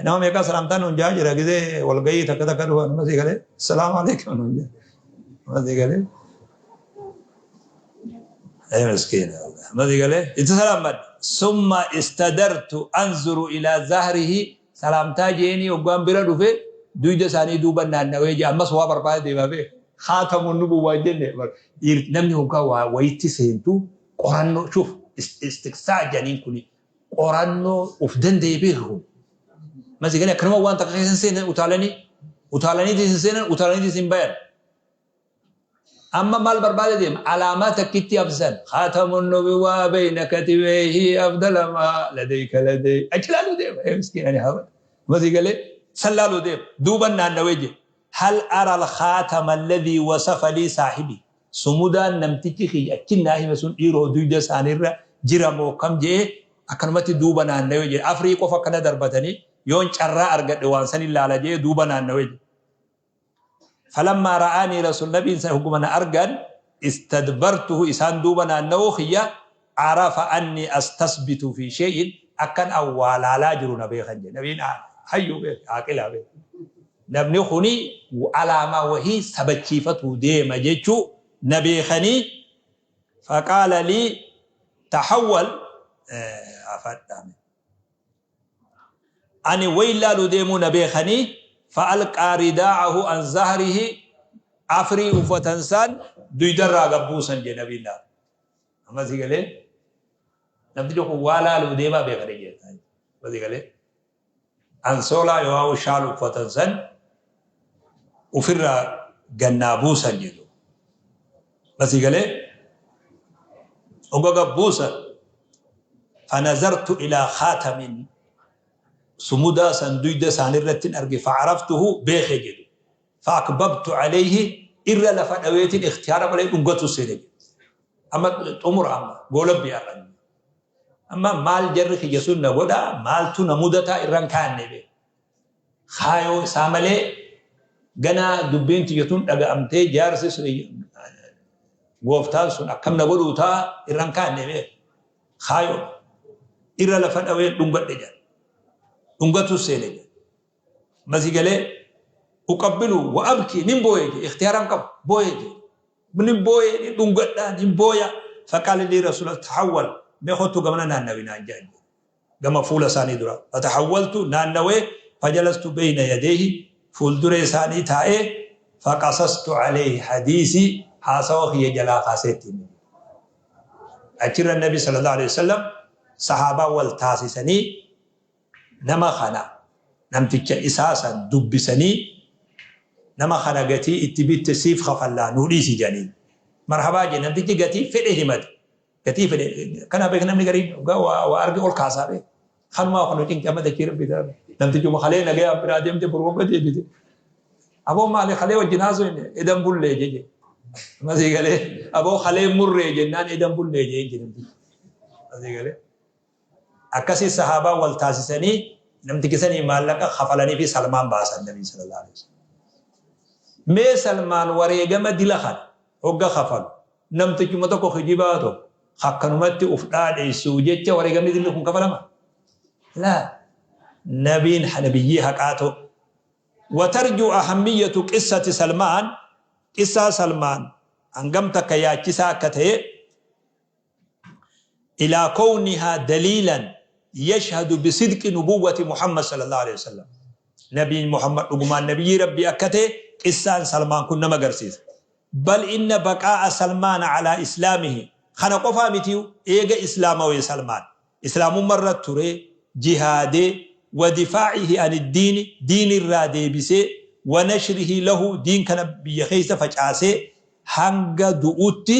nama meeqaa salaamtaa nuun jaa jira gizee walgahii takka takka dhufa nama sii galee assalaamu alaykum nuun jaa nama sii galee ee miskiina nama sii galee itti salaammadhe summa istadartu anzuru ilaa zahrihi Salaamtaa je'eenii hoggaan bira dhufe duyda isaanii duuban naannawee je'e ammas waa barbaada deemaa beek khaatamun nubuwwaa hin jenne bar dhiirti namni hoggaa waa wayitti seentu qorannoo shuf istiqsaa jedhaniin kuni qorannoo uf danda'e beeki kun masi galee akkanuma waan takka keessa hin seenan utaalanii utaalaniitis hin seenan utaalaniitis hin bayan Amma maal barbaada deema? Alaamaa takkitti hafsan. Khatamun nubuwaa bayna katibayhi afdala maa ladayka laday. Achi laaluu deema. Ee miskiin ani haaba. Amma sii galee san laaluu deema. Duuban naannawee jedhe. Hal ara al-khatama alladhii wasafa lii saahibii. Sumudaan namtichi kiyya achi naa hime sun dhiiroo duyda isaaniirra jira moo kam je'ee akkanumatti duuba naannawee jedhe. Afrii qofa akkana darbatanii yoon carraa argadhe waan sanin laala je'ee duuba naannawee jedhe. Falammaa ra'aanii rasuul nabiin san hogguma na argan istadbartuhu isaan duuba naannawuu kiyya arafa annii astasbitu fi shay'in akkan an waa laalaa jiru na beekan jedhe. Nabiin hayyuu beeke aaqilaa beeke. Namni kuni alaamaa wahii sabachiifatuu deema jechuu na beekanii faqaala lii taxawwal afadhaa. Ani way laalu deemuu na beekanii fa'alqaa ridaa'ahu an zahrihi afrii uffatan saan duydarraa gad buusan jee nabiin laalu. Amma sii galee namtichi kun waa laaluu deemaa beekanii jee. Amma sii galee ansoolaa yoo shaal uffatan san ufirraa gannaa buusan jedhu. Amma sii galee oga gad buusan Fanazartu ilaa khaatamin sumudaa san duyda isaanirrattin arge fa'araftuhu beekhe jedhu. Fa'akbabtu alayhi irra lafa dhaweetin ikhtiyaara malee dhungatu seene jedhu. Amma xumura amma goolabbii har'a. Amma maal jarri kiyya sun na godha maaltu na mudataa irran kaanne beeku. Kaayoo isaa malee ganaa dubbiin tiyya tun dhaga'amtee jaarsi sun gooftaan sun akkam na godhuu ta'a irra hin kaanne beeku. Kaayoo irra lafa dhawee dhungadhe jedha. Dhungatus seene jedha. Masii galee uqabbilu wa abkii nin booye jedhe ikhtiyaara hin qabu booye jedhe. Nin booye nin dhungadha nin booya faqaala lii rasuula taxawwal mee kottu gamana naannawi naan jedhan jedhe. Gama fuula isaanii dura. Fatahawwaltu, naannawee, fajalastu beyna yadeyhi, fuulduree isaanii taa'ee, faqasastu aleyhi hadiisii, haasawa kiyya jalaa kaasee itti hime. Achirra Nabi sallallahu aleyhi wasallam sahaabaa wal taasisanii nama kana namticha isaa san dubbisanii nama kana gatii itti bitte siif kafallaa nuu dhiisi jedhaniin. Marhabaa jedhe namtichi gatii fedhe himate. Gatii fedhe kana beek namni gariin dhugaa waa waa arge ol kaasaa beek. Kanumaa kan cinqi amma dachii rabbi ta'a. Namtichuma kalee nagayaan biraa deemte boru wagga deebite. Aboo maali kalee wajjin haasofne edan bullee jeje. Masii galee aboo kalee murree jennaan edan bullee jee jedhe namtichi. Masii galee. Akkasii sahaabaa wal taasisanii namtichi sanii maallaqa kafalanii fi Salmaan baasan Nabii sallallahu alaihi wasallam. Mee Salmaan wareegama dila kana hogga kafalu Namtichuma tokko kijibaa tokko ka akkanumatti uf dhaadheysuu jecha wareegamni dilli kun kafalama? Laa. Nabiin nabiyyii haqaa ta'u. Watarjuu ahammiyatu qissati Salmaan, qissaa Salmaan hangam takka yaachisaa akka ta'e. Ilaa kownihaa daliilan yashhadu bisidqi nubuwwati Muhammad sallallahu aleyhi wasallam. Nabiin Muhammad dhugumaan nabiyyii Rabbii akka ta'e qissaan Salmaan kun nama garsiisa. Bal inna baqaa'a Salmaana alaa islaamihi kana qofaa mitiyu eega islaamawe Salmaan islaamummarra turee jihaadee wa difaa'ihi aniddiini diinirraa deebisee wa nashrihi lahu diin kana biyya keessa facaasee hanga du'utti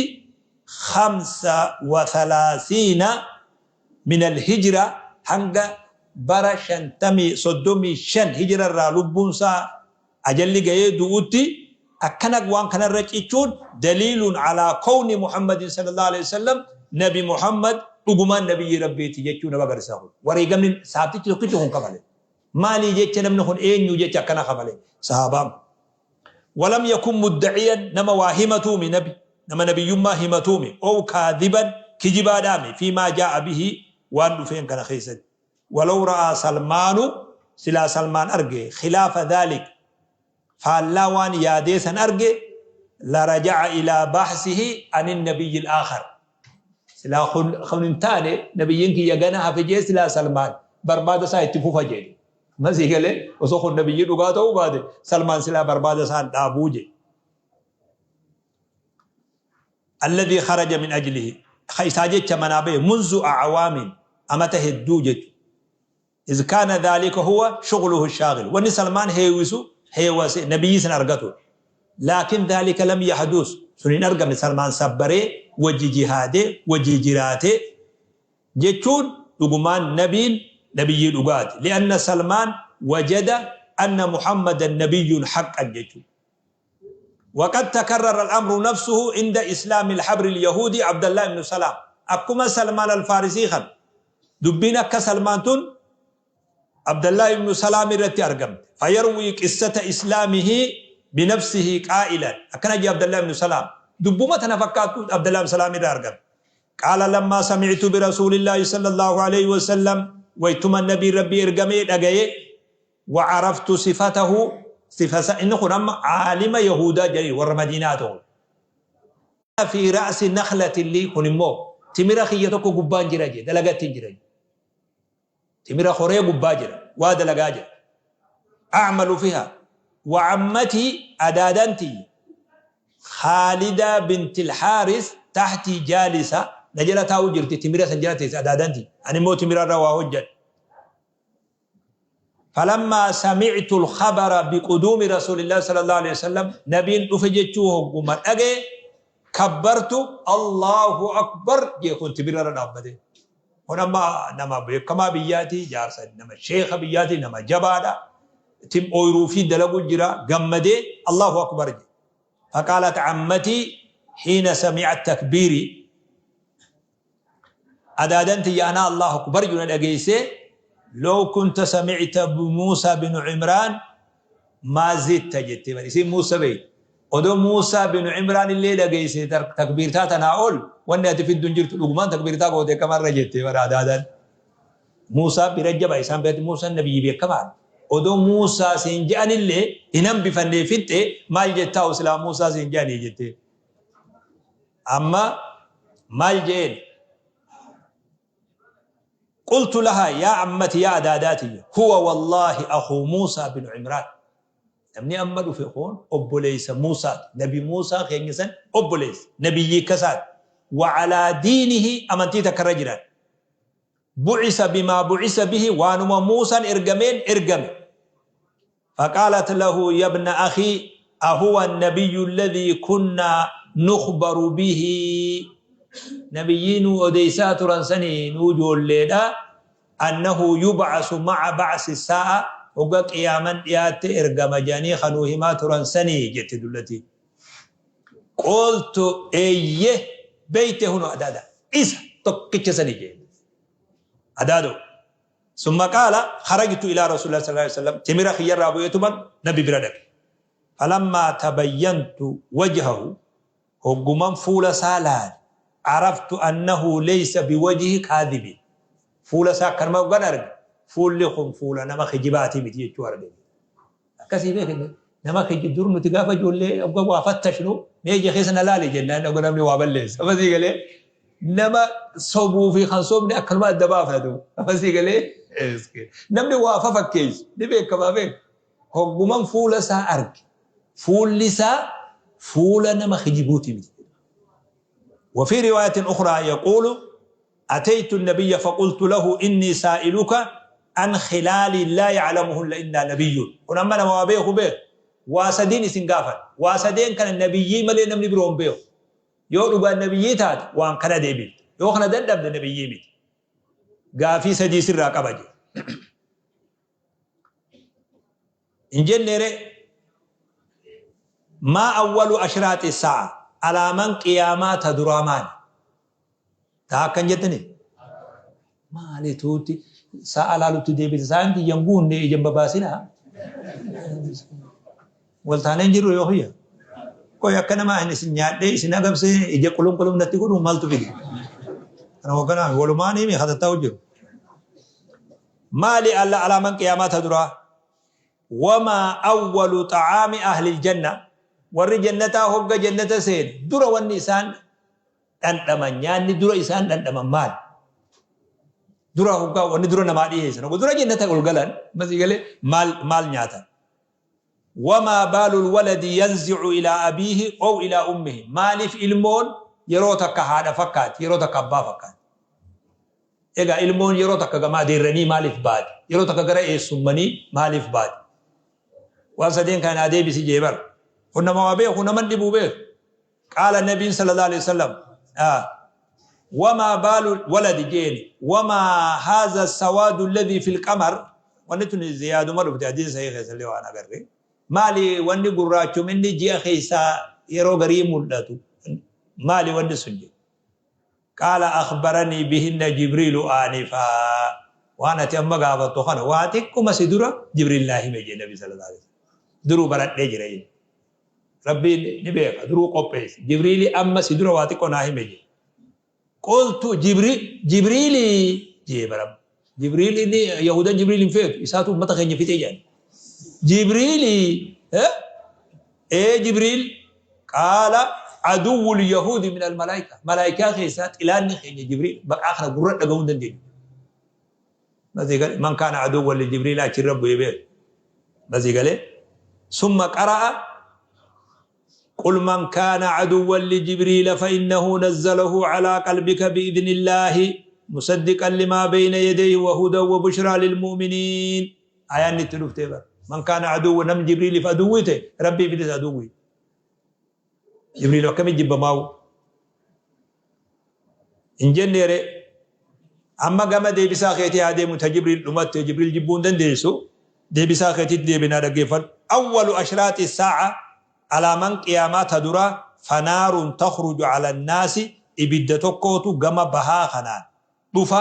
35 min alhijra hanga bara 35 hijra irraa lubbuun isaa ajalli gayee du'utti akkana waan kanarra cichuun daliilun alaa kowni Muhammadin sallallahu aleyhi wasallam nabi Muhammad dhugumaan nabiyyii Rabbiiti jechuu nama agarsiisa. Kun wareegamni sahaabtichi tokkichi kun kafale maalii jecha namni kun eenyu jecha akkana kafale sahaabaan kun. Walam yakun muddaciyan nama waa himatuumi nabi nama nabiyyummaa himatuumi ow kaadiban kijibaadhaami fiimaa jaa'a bihi waan dhufeen kana keessatti. Walaw ra'aa Salmaanu silaa Salmaan arge khilaafa dhaalik faallaa waan yaadee san arge laraja'a ilaa bahsihi anin nabiyyil aakhar silaa kun hin taane nabiyyiin kiyya gana hafe jee silaa Salmaan barbaada isaa itti fufa jedhe. Amma sii galee osoo kun nabiyyii dhugaa ta'uu baate Salmaan silaa barbaada isaa hin dhaabuu jedhe. Alladhii kharaja min ajlihi ka isaa jecha manaa bahe munzu a'waamin amata hedduu jechu. Iz kaana dhaalika huwa shughluhu shaagil wanni Salmaan heewisu heewase nabiyyii san argatuudha. Laakin dhaalika lam yahdus sun hin argamne Salmaan sabbaree wajji jihaadee wajji jiraatee jechuun dhugumaan nabiin nabiyyii dhugaati. Li'anna Salmaan wajada anna Muhammadan nabiyyun haqqan jechuudha. Waqad takarrara al-amru nafsuhu inda islaami al-habri al-yahuudi Abdallah ibn Salaam. Akkuma Salmaan al-Faarisii kana dubbiin akka Salmaan tun Abdallah ibn Salaam irratti argamte. Fayarwii qissata islaamihi binafsihi qaa'ilan. Akkana jee Abdallah ibn Salaam. Dubbuma tana fakkaattu Abdallah ibn Salaam irraa argamte. Qaala lammaa sami'tu birasuulillaahi sallallaahu aleyhi wasallam waytuma nabiin Rabbii ergamee dhagaye wa caraftu sifatahu sifa isaa inni kun amma caalima yahuudaa jedhanii warra madiinaati kun. Fi ra'si nakhlatin lii kun immoo timira kiyya tokko gubbaan jira jee dalagattiin jira jee. Timira horee gubbaa jira waa dalagaa jira. A'malu fiha wa cammatii adaadaan tiyya Khaalida binti al-Haaris tahtii jaalisa na jala taa'u jirti timira san jala teesse adaadaan tiyya ani immoo timira irra waa hojjadhe. Falammaa sami'tu al-khabara biquduumi rasuulillaahi sallallaahu aleyhi wasallam nabiin dhufe jechuu hogguma dhagaye kabbartu Allaahu akbar jee kun timira irra dhaabbatee. Kun amma nama beekamaa biyyaati, jaarsa nama sheekha biyyaati, nama jabaadha. Tim ooyruu fi dalagu jira gammadee Allaahu akbar jee. Faqaalat ammatii hiina sami'at takbiirii Adaadan tiyya anaa Allahu Akbar jedhu na dhageessee Law kunta sami'ta Muusaa binu Imraan maa zitta jettee bari isiin Muusa beekti. Odoo Muusaa binu Imraan illee dhageesse takbiirtaa tanaa ol wanni ati fiddu hin jirtu dhugumaan takbiirtaa goote kamarra jettee bara adaadan. Muusaa bira jaba isaan biratti Muusaan nabiyyi beekamaadha. Odoo Muusaa siin je'anillee hin hambifannee fixxe maal jettaa silaa Muusaa siin je'anii jettee. Amma maal je'een? Qultu lahaa yaa ammati yaa adaadaa tiyya huwa wallaahi akhuu Muusaa binu Imraan. Namni amma dhufe kun obboleessa Muusaati. Nabi Muusaa keenya san obboleessa. Nabiyyii akkasaati. Wa alaa diinihi amantii takka irra jiran. Bu'isa bimaa bu'isa bihi waanuma Muusaan ergameen ergame. Faqaalat lahu yabna akhii ahuwa annabiyyu alladhii kunnaa nukhbaru bihi Nabiyyii nuu odeysaa turan sanii nuu joolleedha annahu yub'asu ma'a ba'si saa'a hogga qiyaaman dhiyaatte ergama je'anii ka nuu himaa turan sanii jette dullatiin. Qultu eeyye beyte huno adaada isa tokkicha sanii jeen adaadoo. Summa qaala kharajtu ilaa rasuulillaahi sallallaahu aleyhi wasallam timira kiyyarraa bu'eetuman nabi bira dhaqe. Falammaa tabayyantu wajhahu hogguman fuula isaa laale araftu annahu leysa biwajhi kaadhibin fuula isaa akkanuma hoggan arge fuulli kun fuula nama kijibaatii miti jechuu arge. Akkasii beeki nama kijib dur nuti gaafa ijoollee hogga waa fattashnu mee ija keessa na laali jennaan hogga namni waa balleesse. Amma sii galee Nama sobuu fi kan sobne akkanuma adda baafna duuba. Amma sii galee namni waa fafakkeessu ni beekamaa beeka. Hogguman fuula isaa arge fuulli isaa fuula nama kijibuuti miti. وفي رواية أخرى يقول أتيت النبي فقلت له إني سائلك عن خلال لا يعلمهن إلا نبي. Kun amma nama waa beeku beeku. Waa sadiin isin gaafadha. Waa sadeen kana nabiyyii malee namni biroo hin beeku. Yoo dhugaan nabiyyii taate waan kana deebifte. Yoo kana dadhabde nabiyyii miti. Gaafii sadii sirraa qaba jedhe. Hin jenneere maa awwalu ashraaxi sa'a alaaman qiyaamaa ta duraa maali? Taa akkan jettani? Maali tuuti sa'a laalutti deebite sa'aan tiyyan guunne ija hin babaasinaa. Wal taanee hin jirru yoo kiyya. Qoy akka nama ani isin nyaadhee isin agabsee ija qulum qulum natti godhu maaltu fide? Kana hogganaa walumaan himi hatattaa'u jiru. Maali alla alaaman qiyaamaa ta duraa? Wamaa awwalu xa'aami ahlil janna warri jannataa hogga jannata seene dura wanni isaan dhandhaman nyaanni dura isaan dhandhaman maali? Dura hoggaa wanni dura namaa dhiheessan hogga dura jannata ol galan masii galee maal maal nyaatan? Wamaa baalul waladi yanzi'u ilaa abiihi ow ilaa ummihi maaliif ilmoon yeroo takka haadha fakkaati yeroo takka abbaa fakkaati? Egaa ilmoon yeroo takka gama adeerranii maaliif baati? Yeroo takka gara eessummanii maaliif baati? Waan sadeen kana naa deebisi jee bar. Kun nama waa beeku nama hin dhibuu beeku. Qaala nabiin sallallahu alaihi wasallam wamaa baalu waladi jeeni wamaa haadha sawaadu alladhi fil qamar wanni tun ziyaaduma dhufte hadiisa sahih keessallee waan agarre. Maali wanni gurraachominni ji'a keessaa yeroo garii mul'atu maali wanni sun jedhe. Qaala akhbaranii bihinna Jibriilu aanifaa waan ati amma gaafattu kana waa xiqquma si dura Jibriil naa hime jedhe Nabi sallallahu alaihi wasallam. Duruu baradhee jira jedhe. Rabbiin ni beeka duruu qopheesse. Jibriili amma si dura waa xiqqoo naa hime jedhe. Qultu Jibri Jibriili jee baram. Jibriil inni Yahudan Jibriil hin feetu isaatu ummata keenya fixee jedhan. Jibriili ee Jibriil qaala aduwwul yahuudi min al malaayika malaayikaa keessaa xilaanni keenya Jibriil maqaa kana gurra dhaga'uu hin dandeenyu. Masii galee man kaana aduwwan li Jibriil achirra bu'ee beeku. Masii galee summa qara'a قل من كان عدوا لجبريل فإنه نزله على قلبك بإذن الله مصدقا لما بين يديه وهدى وبشرى للمؤمنين آيان itti dhuftee bara man kaana aduwwa nam jibriiliif aduwwii ta'e rabbiifis aduwwii jibriil akkamitti jibbamaa'u hin jenneere amma gama deebisaa keetii haa deemu ta jibriil dhumatte jibriil jibbuu hin dandeessu deebisaa keetitti deebinaa dhaggeeffadhu awwalu ashraaxi saa'a alaaman qiyaamaa ta duraa fanaarun takhruju ala naasi ibidda tokkootu gama bahaa kanaan dhufa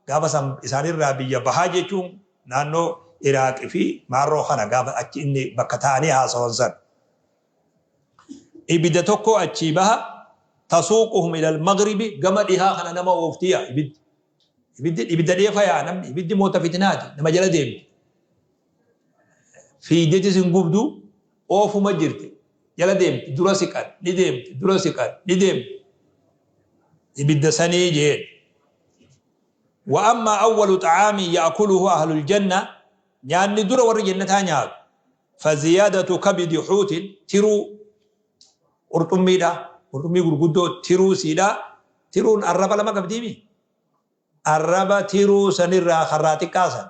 gaafa san isaanirraa biyya bahaa jechuun naannoo Iraaq fi maarroo kana gaafa achi inni bakka taa'anii haasawan san ibidda tokko achii baha tasuuquhum ilal maghribi gama dhihaa kana nama oofti yaa ibiddi ibiddi ibidda dheefa yaa namni ibiddi moota fitinaati nama jala deemti fiidetis hin gubdu oofuma jirti jala deemti dura siqan ni deemti dura siqan ni deemti ibidda sanii jeen wa amma awwalu xa'aamin ya'kuluhu ahlul janna nyaanni dura warri jannataa nyaatu Faziyaadatu kabidi huutin tiruu qurxummiidha. Qurxummii gurguddoo tiruu siidha. Tiruun arraba lama qabdiimi. Arraba tiruu sanirraa karraa xiqqaa san.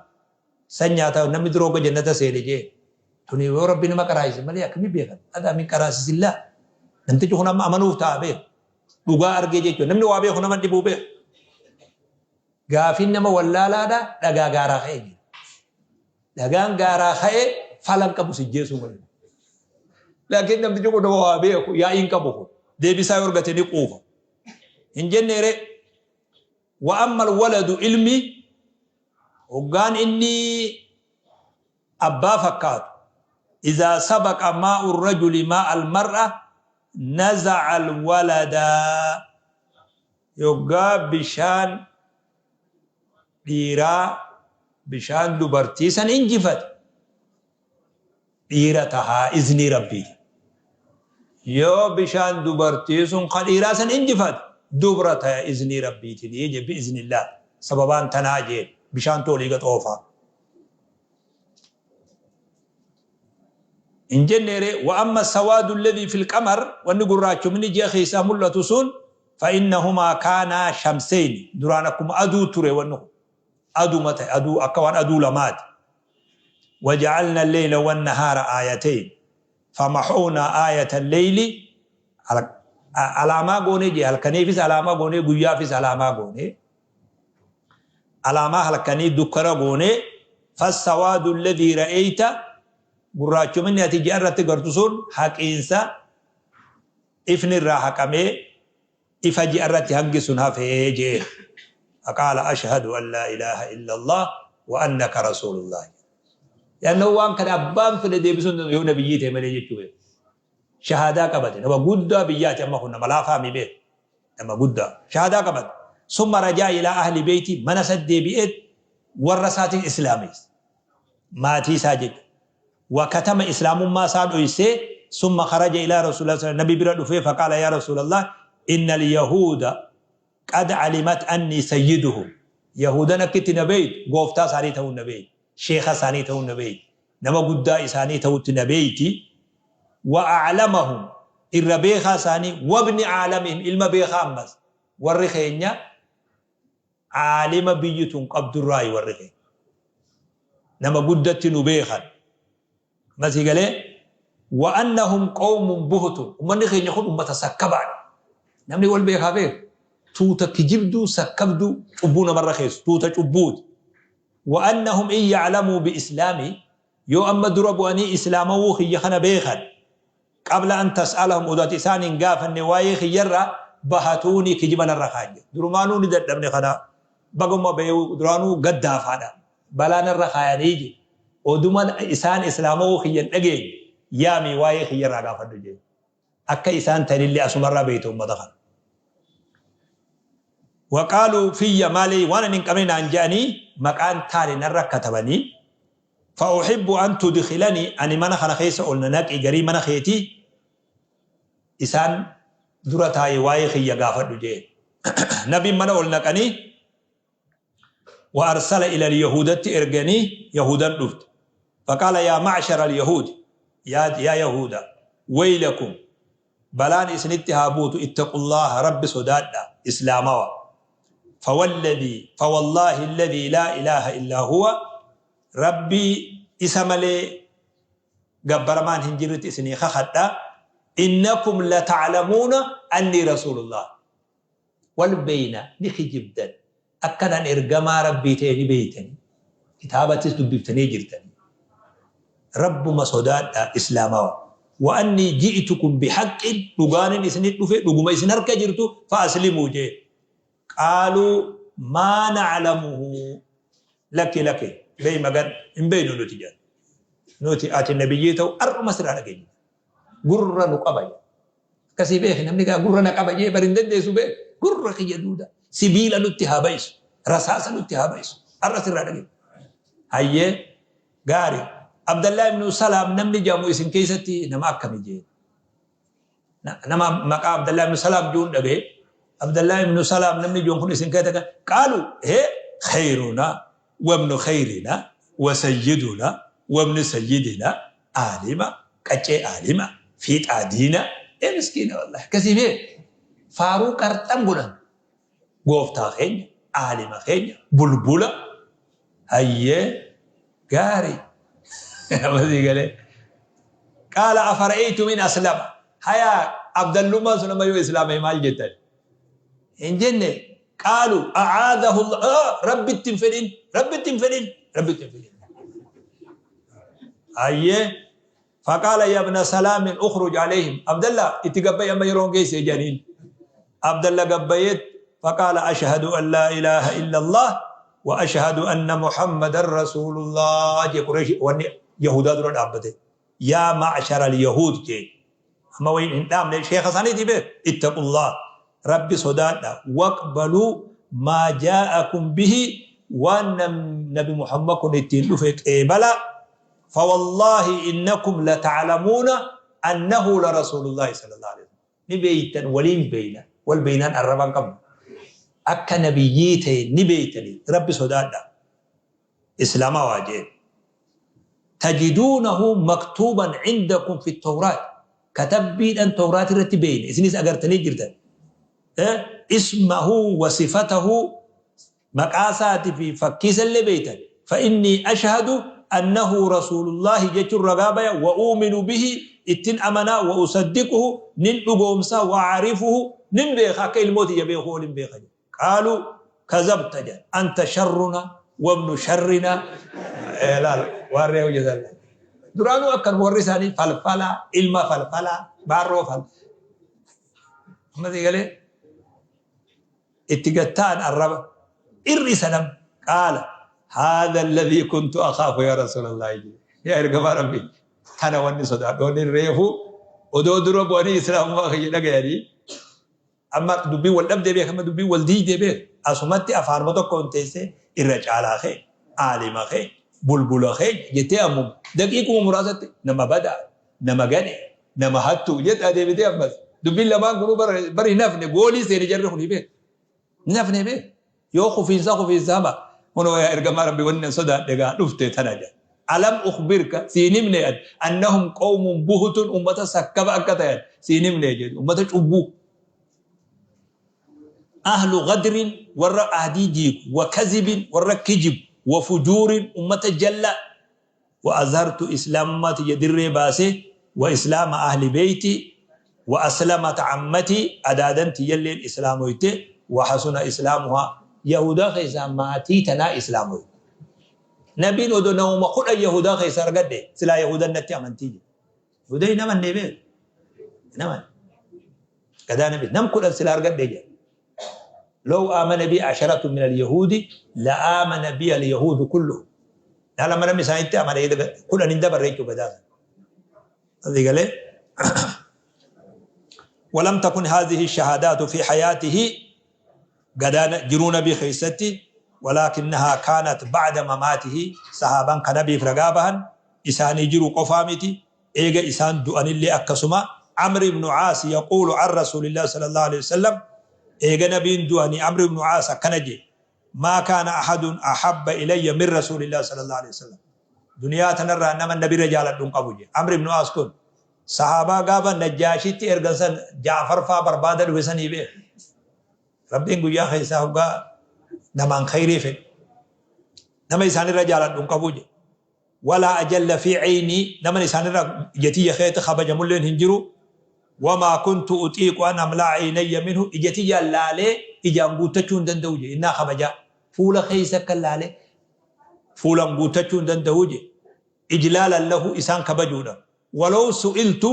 San nyaata namni dura hogga jannata seene jee. Tuni yoo rabbi nama qaraasise malee akkamii beekan? Hadaa min qaraasisillaa. Namtichi kun amma amanuuf ta'a beeku. Dhugaa argee jechuudha. Namni waa beeku nama dhibuu beeku. Gaafiin nama wallaalaadha dhagaa gaaraa ka'ee jira. Dhagaan gaaraa ka'e fala hin qabu sijjeesuu malee. Laakiin namtichi kun nama waa beeku yaa'ii hin qabu kun. Deebisaa yoo argate ni quufa. Hin jennee ree. Wa ammal waladu ilmi hoggaan inni abbaa fakkaatu izaa sabaqa maa'u rajuli maa'al mar'a naza'a alwalada yoggaa bishaan dhiiraa bishaan dubartii san injifate dhiira tahaa iznii rabbiitiin. Yoo bishaan dubartii sun ka dhiiraa san injifate Dubra taya iznii Rabbiitinii je, bi'iznillaah. Sababaan tanaa jeen. Bishaantu olii gad oofa. Hin jennee ree? Wa amma sawaadu alladhii fil qamar, wanni gurraachomini ji'a keessaa mul'atu sun, fa innahumaa kaanaa shamseyni, duraan akkuma aduu ture wanni kun. Aduma ta'e, aduu, akka waan aduu lamaati. Waja'alna alleyla wannahaara aayatayn famahownaa aayata alleyli, alaamaa goonee jee, halkaniifis alaamaa goonee, guyyaafis alaamaa goonee, alaamaa halkanii dukkana goonee. Fassawaadu alladhii ra'eyta, gurraachominni ati ji'a irratti gartu sun haqiinsa ifni irraa haqamee ifa ji'a irratti hangi sun hafee jeen. Faqaala ashhadu an laa ilaaha illallah wa annaka rasuulullah. Li'annahu waan kana abbaan fedhe deebisuu hin danda'u yoo nabiyyii ta'e malee jechuu beeku. Shahaadaa qabate, nama guddaa biyyaati, amma kun nama laafaa mi beeku, nama guddaa shahaadaa qabate. Summa rajaa ilaa ahli beeyti, mana isa deebi'eet warra isaatiin islaameesse, maatii isaa jechuudha. Wa katama, islaamummaa isaa dhoysee. Summa kharaja ilaa rasuulillah sallallahu, nabi bira dhufee, faqaala yaa rasuulallah, innal yahuuda qad alimat annii sayyiduhum, yahuudan akka itti na beeytu, gooftaa isaanii ta'uun na beeyti, sheekha isaanii ta'uun na beeyti, nama guddaa isaanii ta'utti na beeyti, wa a'lamahum, irra beekaa isaanii, wabni a'lamihim, ilma beekaa. Ammas warri keenya aalima biyyi tun qabdurraayi, warri keenya nama guddatti nu beekan. Masii galee, wa annahum qawmun buhtun, ummanni keenya kun ummata sakkabaadha. Namni wal beekaa beeku tuuta kijibduu, sakkabduu, cubbuu namarra keessu, tuuta cubbuuti. Wa annahum in ya'lamuu bi islaami, yoo amma dura bu'anii islaamawuu kiyya kana beekan, qabla an tas'alahum, odoo ati isaan hin gaafanne waa'ee kiyyarraa, bahatuuni, kijiba narra kaayan jedhe. Durumaanuu ni dadhabne, kana baguma beeku, duraanuu gaddaafaadha, balaa narra kaayanii jedhe. Oduma isaan islaamawuu kiyya hin dhageenye yaamii waa'ee kiyyarraa gaafadhu jedhe. Akka isaan ta'anillee asumarraa beeyta ummata kana. Waqaaluu fiyya maalee, waan ani hin qabne naan je'anii maqaan taane narra katabanii. Fa uhibbu an tudkhilanii, ani mana kana keessa ol na naqi, garii mana keetii isaan dura taa'i, waa'ee kiyya gaafadhu je'een. Nabiin mana ol naqanii, wa arsala ila al-yahuudatti erganii, yahuudan dhufte. Faqaala yaa ma'shara al-yahuudi, yaa yahuuda, waylakum, balaan isinitti haa buutu, ittaqullaaha, Rabbi sodaadha, islaamawa. Fawalladhii, fawallaahi alladhii laa ilaaha illaa huwa, Rabbii isa malee gabbaramaan hin jirretti isinii kakadha, innakum lata'lamuuna annii rasuulullah. Wal beeyna, ni kijibdan, akkan an ergamaa Rabbii ta'e ni beeytanii, kitaabattis dubbiftanii jirtanii. Rabbuma sodaadhaa islaamawa. Wa annii ji'tukum bihaqqin, dhugaanin isinit dhufe, dhuguma isin harka jirtu, fa aslimuu jee. Qaaluu maa na'lamuhu, lakki lakki, beey magan hin beeynu nuti jedhan. Nuti ati nabiyyii ta'u ar'uma sirraa dhageenye. Gurra nu qaba jedhan. Akkasii beeki, namni gaa gurra na qaba jee bar hin dandeessu beek, gurra kiyya duuda sibiila nutti haa bayisu, rasaasa nutti haa bayisu, har'a sirraa dhageenye. Hayyee gaari, Abdallaa ibnu Salaam namni jedhamu isin keessatti nama akkami jee. Nama maqaa Abdallaa ibnu Salaam juun dhagaye. Abdallaa ibnu Salaam namni juun kun isin keessatti qaalu hee khayruna wabnu khayrina wa sayyiduna wabnu sayyidina, aalima qaccee, aalima fiixaa diina. Ee miskiina, wallahi akkasii bee faaruu qarxam godhan, gooftaa keenya, aalima keenya, bulbula. Hayyee gaarii, amasii galee, qaala afara'aytum in aslama, hayaa abdallummaan sun amma yoo islaame maal jettan? Hin jenne. Qaalu a'aadahu Allah, rabbitti hin fedhin, rabbitti hin fedhin, rabbitti hin fedhin. Hayyee, faqaala ya ibna salaamin ukhruj alayhim, Abdallah itti gabbayi, amma yeroon geesse jedhaniin. Abdalla gabbayeet, faqaala ashhadu an laa ilaaha illa Allah wa ashhadu anna muhammadan rasuulullah jee. Qureesh wanni yahudaa dura dhaabbate, yaa ma'shara al-yahuud jee. Amma wayin hin dhaamne, sheekha isaaniitii beek, ittaqullah, rabbi sodaadha, waqbaluu maa jaa'akum bihi, waan nabi Muhammad kun ittiin dhufe qeebala. Fawallaahi innakum lata'lamuuna annahu la rasuulullaahi sallallahu alaihi wasallam, ni beeytan, waliin beeyna. Wal beeynaan arraba hin qabnu. Akka nabiyyii ta'e ni beeytanii Rabbi sodaadhaa. Islaamawaa jeen. Tajiduunahu maktuuban cindakum fi tawraat. Katabbiidhan tawraat irratti beeyne isinis agartanii jirtan. Ismahu wa sifatahu maqaa isaati fi fakkii isallee beeytan. Fa innii ashhadu annahu rasuulullaahi jechuun ragaa baya wa uuminu bihi ittin amanaa wa usaddiquhu nin dhugoomsa wa a'rifuhu nin beeka akka ilmoo tiyya beekuu olin beeka jedhe. Qaaluu kazabta jedhan anta sharruna wabnu sharrina laal waan ree hojjetan laal. Duraanuu akkanuma warri isaanii falfalaa ilma falfalaa baarroo fal. Amma sii galee itti gad ta'an arraba ir'isa nam qaala haadha alladhii kuntu akhaafu yaa rasuulallahi jedhe yaa ergamaa rabbii tana wanni sodaadhu wanni reefu odoo dura bu'anii islaamummaa kiyya dhagayanii amma dubbiin wal dhabdee beek amma dubbiin wal diidee beek asumatti afaanuma tokkoon teessee irra caalaa kee aalima kee bulbula kee jettee ammuma daqiiquma muraasatti nama badaa Nama gane, nama hattuu jettaa deebitee ammas. Dubbiin lamaan kunuu bar bar hin hafne goolii seene jarri kuni beek. Hin hafne beek. Yoo kufiinsaa kufiinsa hama. Kunoo yaa ergamaa Rabbi wanni an sodaadhe gaa dhufte tana jedha. Alam ukhbirka siin himne an annahum qawmun buhtun ummata sakkaba akka tayan siin himne jedhu ummata cubbuu. Ahlu ghadrin warra ahdii diigu wa kazibin warra kijibu wa fujuurin ummata jallaa Wa azhartu islaamummaa tiyya dirree baase wa islaama ahli beeyti wa aslamat ammati adaadan tiyyalleen islaamoyte wa hasuna islaamuhaa yahuudaa keessaa maatii tanaa islaamoyte. Nabiin odo namuma 10 yahuudaa keessa argadhe silaa yahuudan natti amantii jedhe. Yahuuda hin amannee beeku. Hin amanne. Gadaa nabi nam 10 sila argadhe jedhe. Law aamana bi asharatu min al-yahuudi la aamana bi al-yahuudu kulluhum. Laal amma namni isaanitti amane 10 hin dabarre jechuudha gadaa sana. Asii galee ولم تكن هذه الشهادات في حياته gadaa jiruu nabii keessatti ولكنها كانت بعد مماته sahaabaan ka nabiif ragaa bahan isaanii jiru qofaa miti eega isaan du'anillee akkasuma Amr ibnu Aas yaquulu an Rasuulillahi sallallahu aleyhi wasallam eega nabiin du'anii Amr ibnu Aas akkana je'e maa kaana ahadun ahabba ilayya min Rasuulillahi sallallahu aleyhi wasallam duniyaa tanarraa nama nabirra jaaladhu hin qabu je'e Amr ibnu Aas kun sahaabaa gaafa Najjaashitti ergan san Ja'far faa barbaada dhufe sanii beeka Rabbiin guyyaa keessaa hoggaa namaan kheyrii fedhu nama isaanirra jaaladhu hin qabu je'e Walaa ajalla fii ceynii naman isaanirra ija tiyya keetti kabajamulleen hin jiru. Wamaa kuntu uxiiqu an amla'a ceynayya minhu ija tiyyaan laalee ijaan guuttachuu hin danda'u jedhe. Innaa kabajaa fuula keessa akka laalee fuulaan guuttachuu hin danda'u jedhe. Ijlaalan lahu isaan kabajuudhaaf. Walaw su'iltu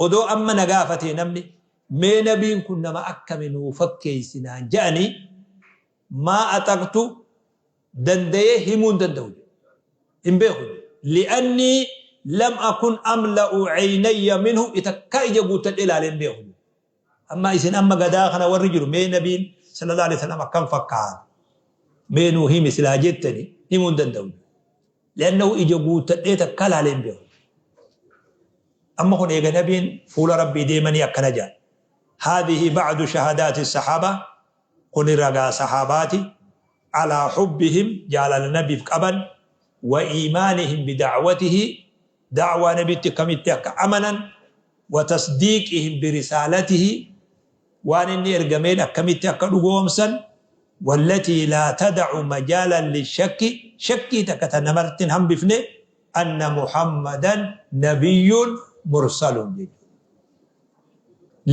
odoo amma na gaafatee namni mee nabiin kun nama akkami nuu fakkeessi naan je'anii maa axaqtu danda'ee himuu hin danda'u jedhe. Hin beeku jedhe. Li'annii lam akun amla'u ceynayya minhu takkaa ija guuttadhee ilaalee hin beeku jedhe. Amma isin amma gadaa kana warri jiru mee nabiin sallallahu alaihi wasallam akkam fakkaata mee nuu himi silaa jettani himuu hin danda'u jedhe. Li'annahu ija guuttadhee takkaa ilaalee hin beeku. Amma kun eega nabiin fuula Rabbii deemanii akkana jedhan. Haadhihi ba'du shahadaati sahaaba Kuni ragaa sahaabaati alaa hubbihim jaalala nabiif qaban wa iimaanihim bida'watihi da'waa nabitti akkamitti akka amanan wa tasdiiqihim birisaalatihi waan inni ergameen akkamitti akka dhugoomsan wallatii laa tada'u majaalan lishakki shakkii takka ta namarratti hin hambifne anna muhammadan nabiyyun mursalun jechuudha.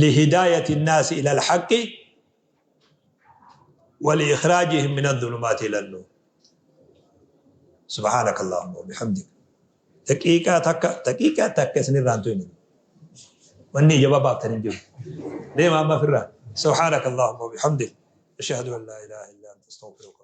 Lihidaayati nnaasi ilal haqqi ولإخراجهم من الظلمات إلى النور سبحانك اللهم وبحمدك daqiiqaa takka daqiiqaa takka isinirraa hin tuyne wanni ija babaaftan hin jiru deema amma ofirraa سبحانك اللهم وبحمدك أشهد أن لا إله إلا أنت أستغفرك.